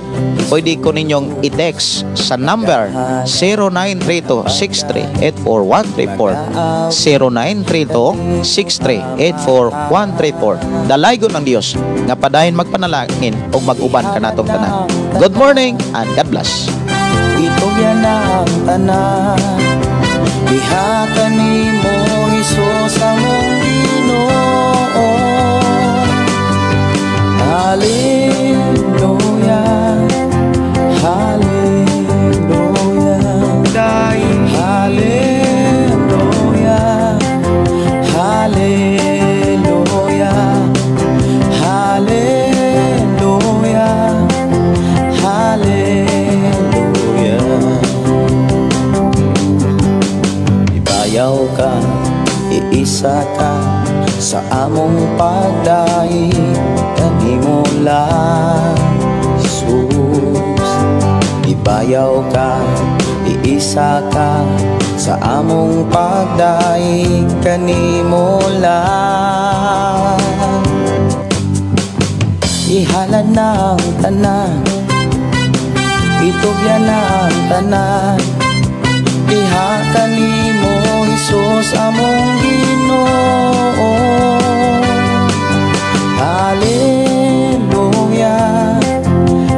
pwede ko ninyong i-text sa number 0932-6384-134, 0932-6384-134. Dalaygon ang Dios nga padayon magpanalangin ug mag-uban kanatong tanan. Good morning and God bless. Itugyan na ang tanan diha kanimo, Hesus among Ginoo. Hallelujah, Hallelujah, Hallelujah, Hallelujah, Hallelujah, Hallelujah. Ibayaw ka, iisa ka sa among pagdaig kanimo lang, Jesus. Ibayaw ka, iisa ka sa among pagdaig kanimo lang. Ihalad na ang tanan, itugyan na ang tanan diha kanimo, Hesus among Ginoo. Hallelujah,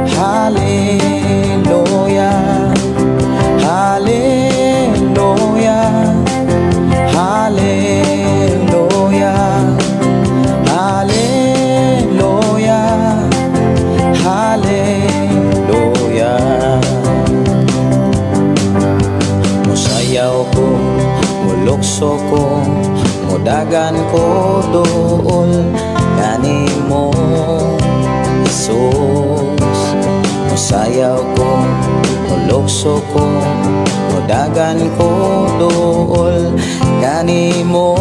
Hallelujah, Hallelujah, Hallelujah, Hallelujah, Hallelujah. Musayaw ko, mulukso ko, mudagan ko duol kanimo, Jesus. Musayaw ko, mulukso ko, mudagan ko duol kanimo.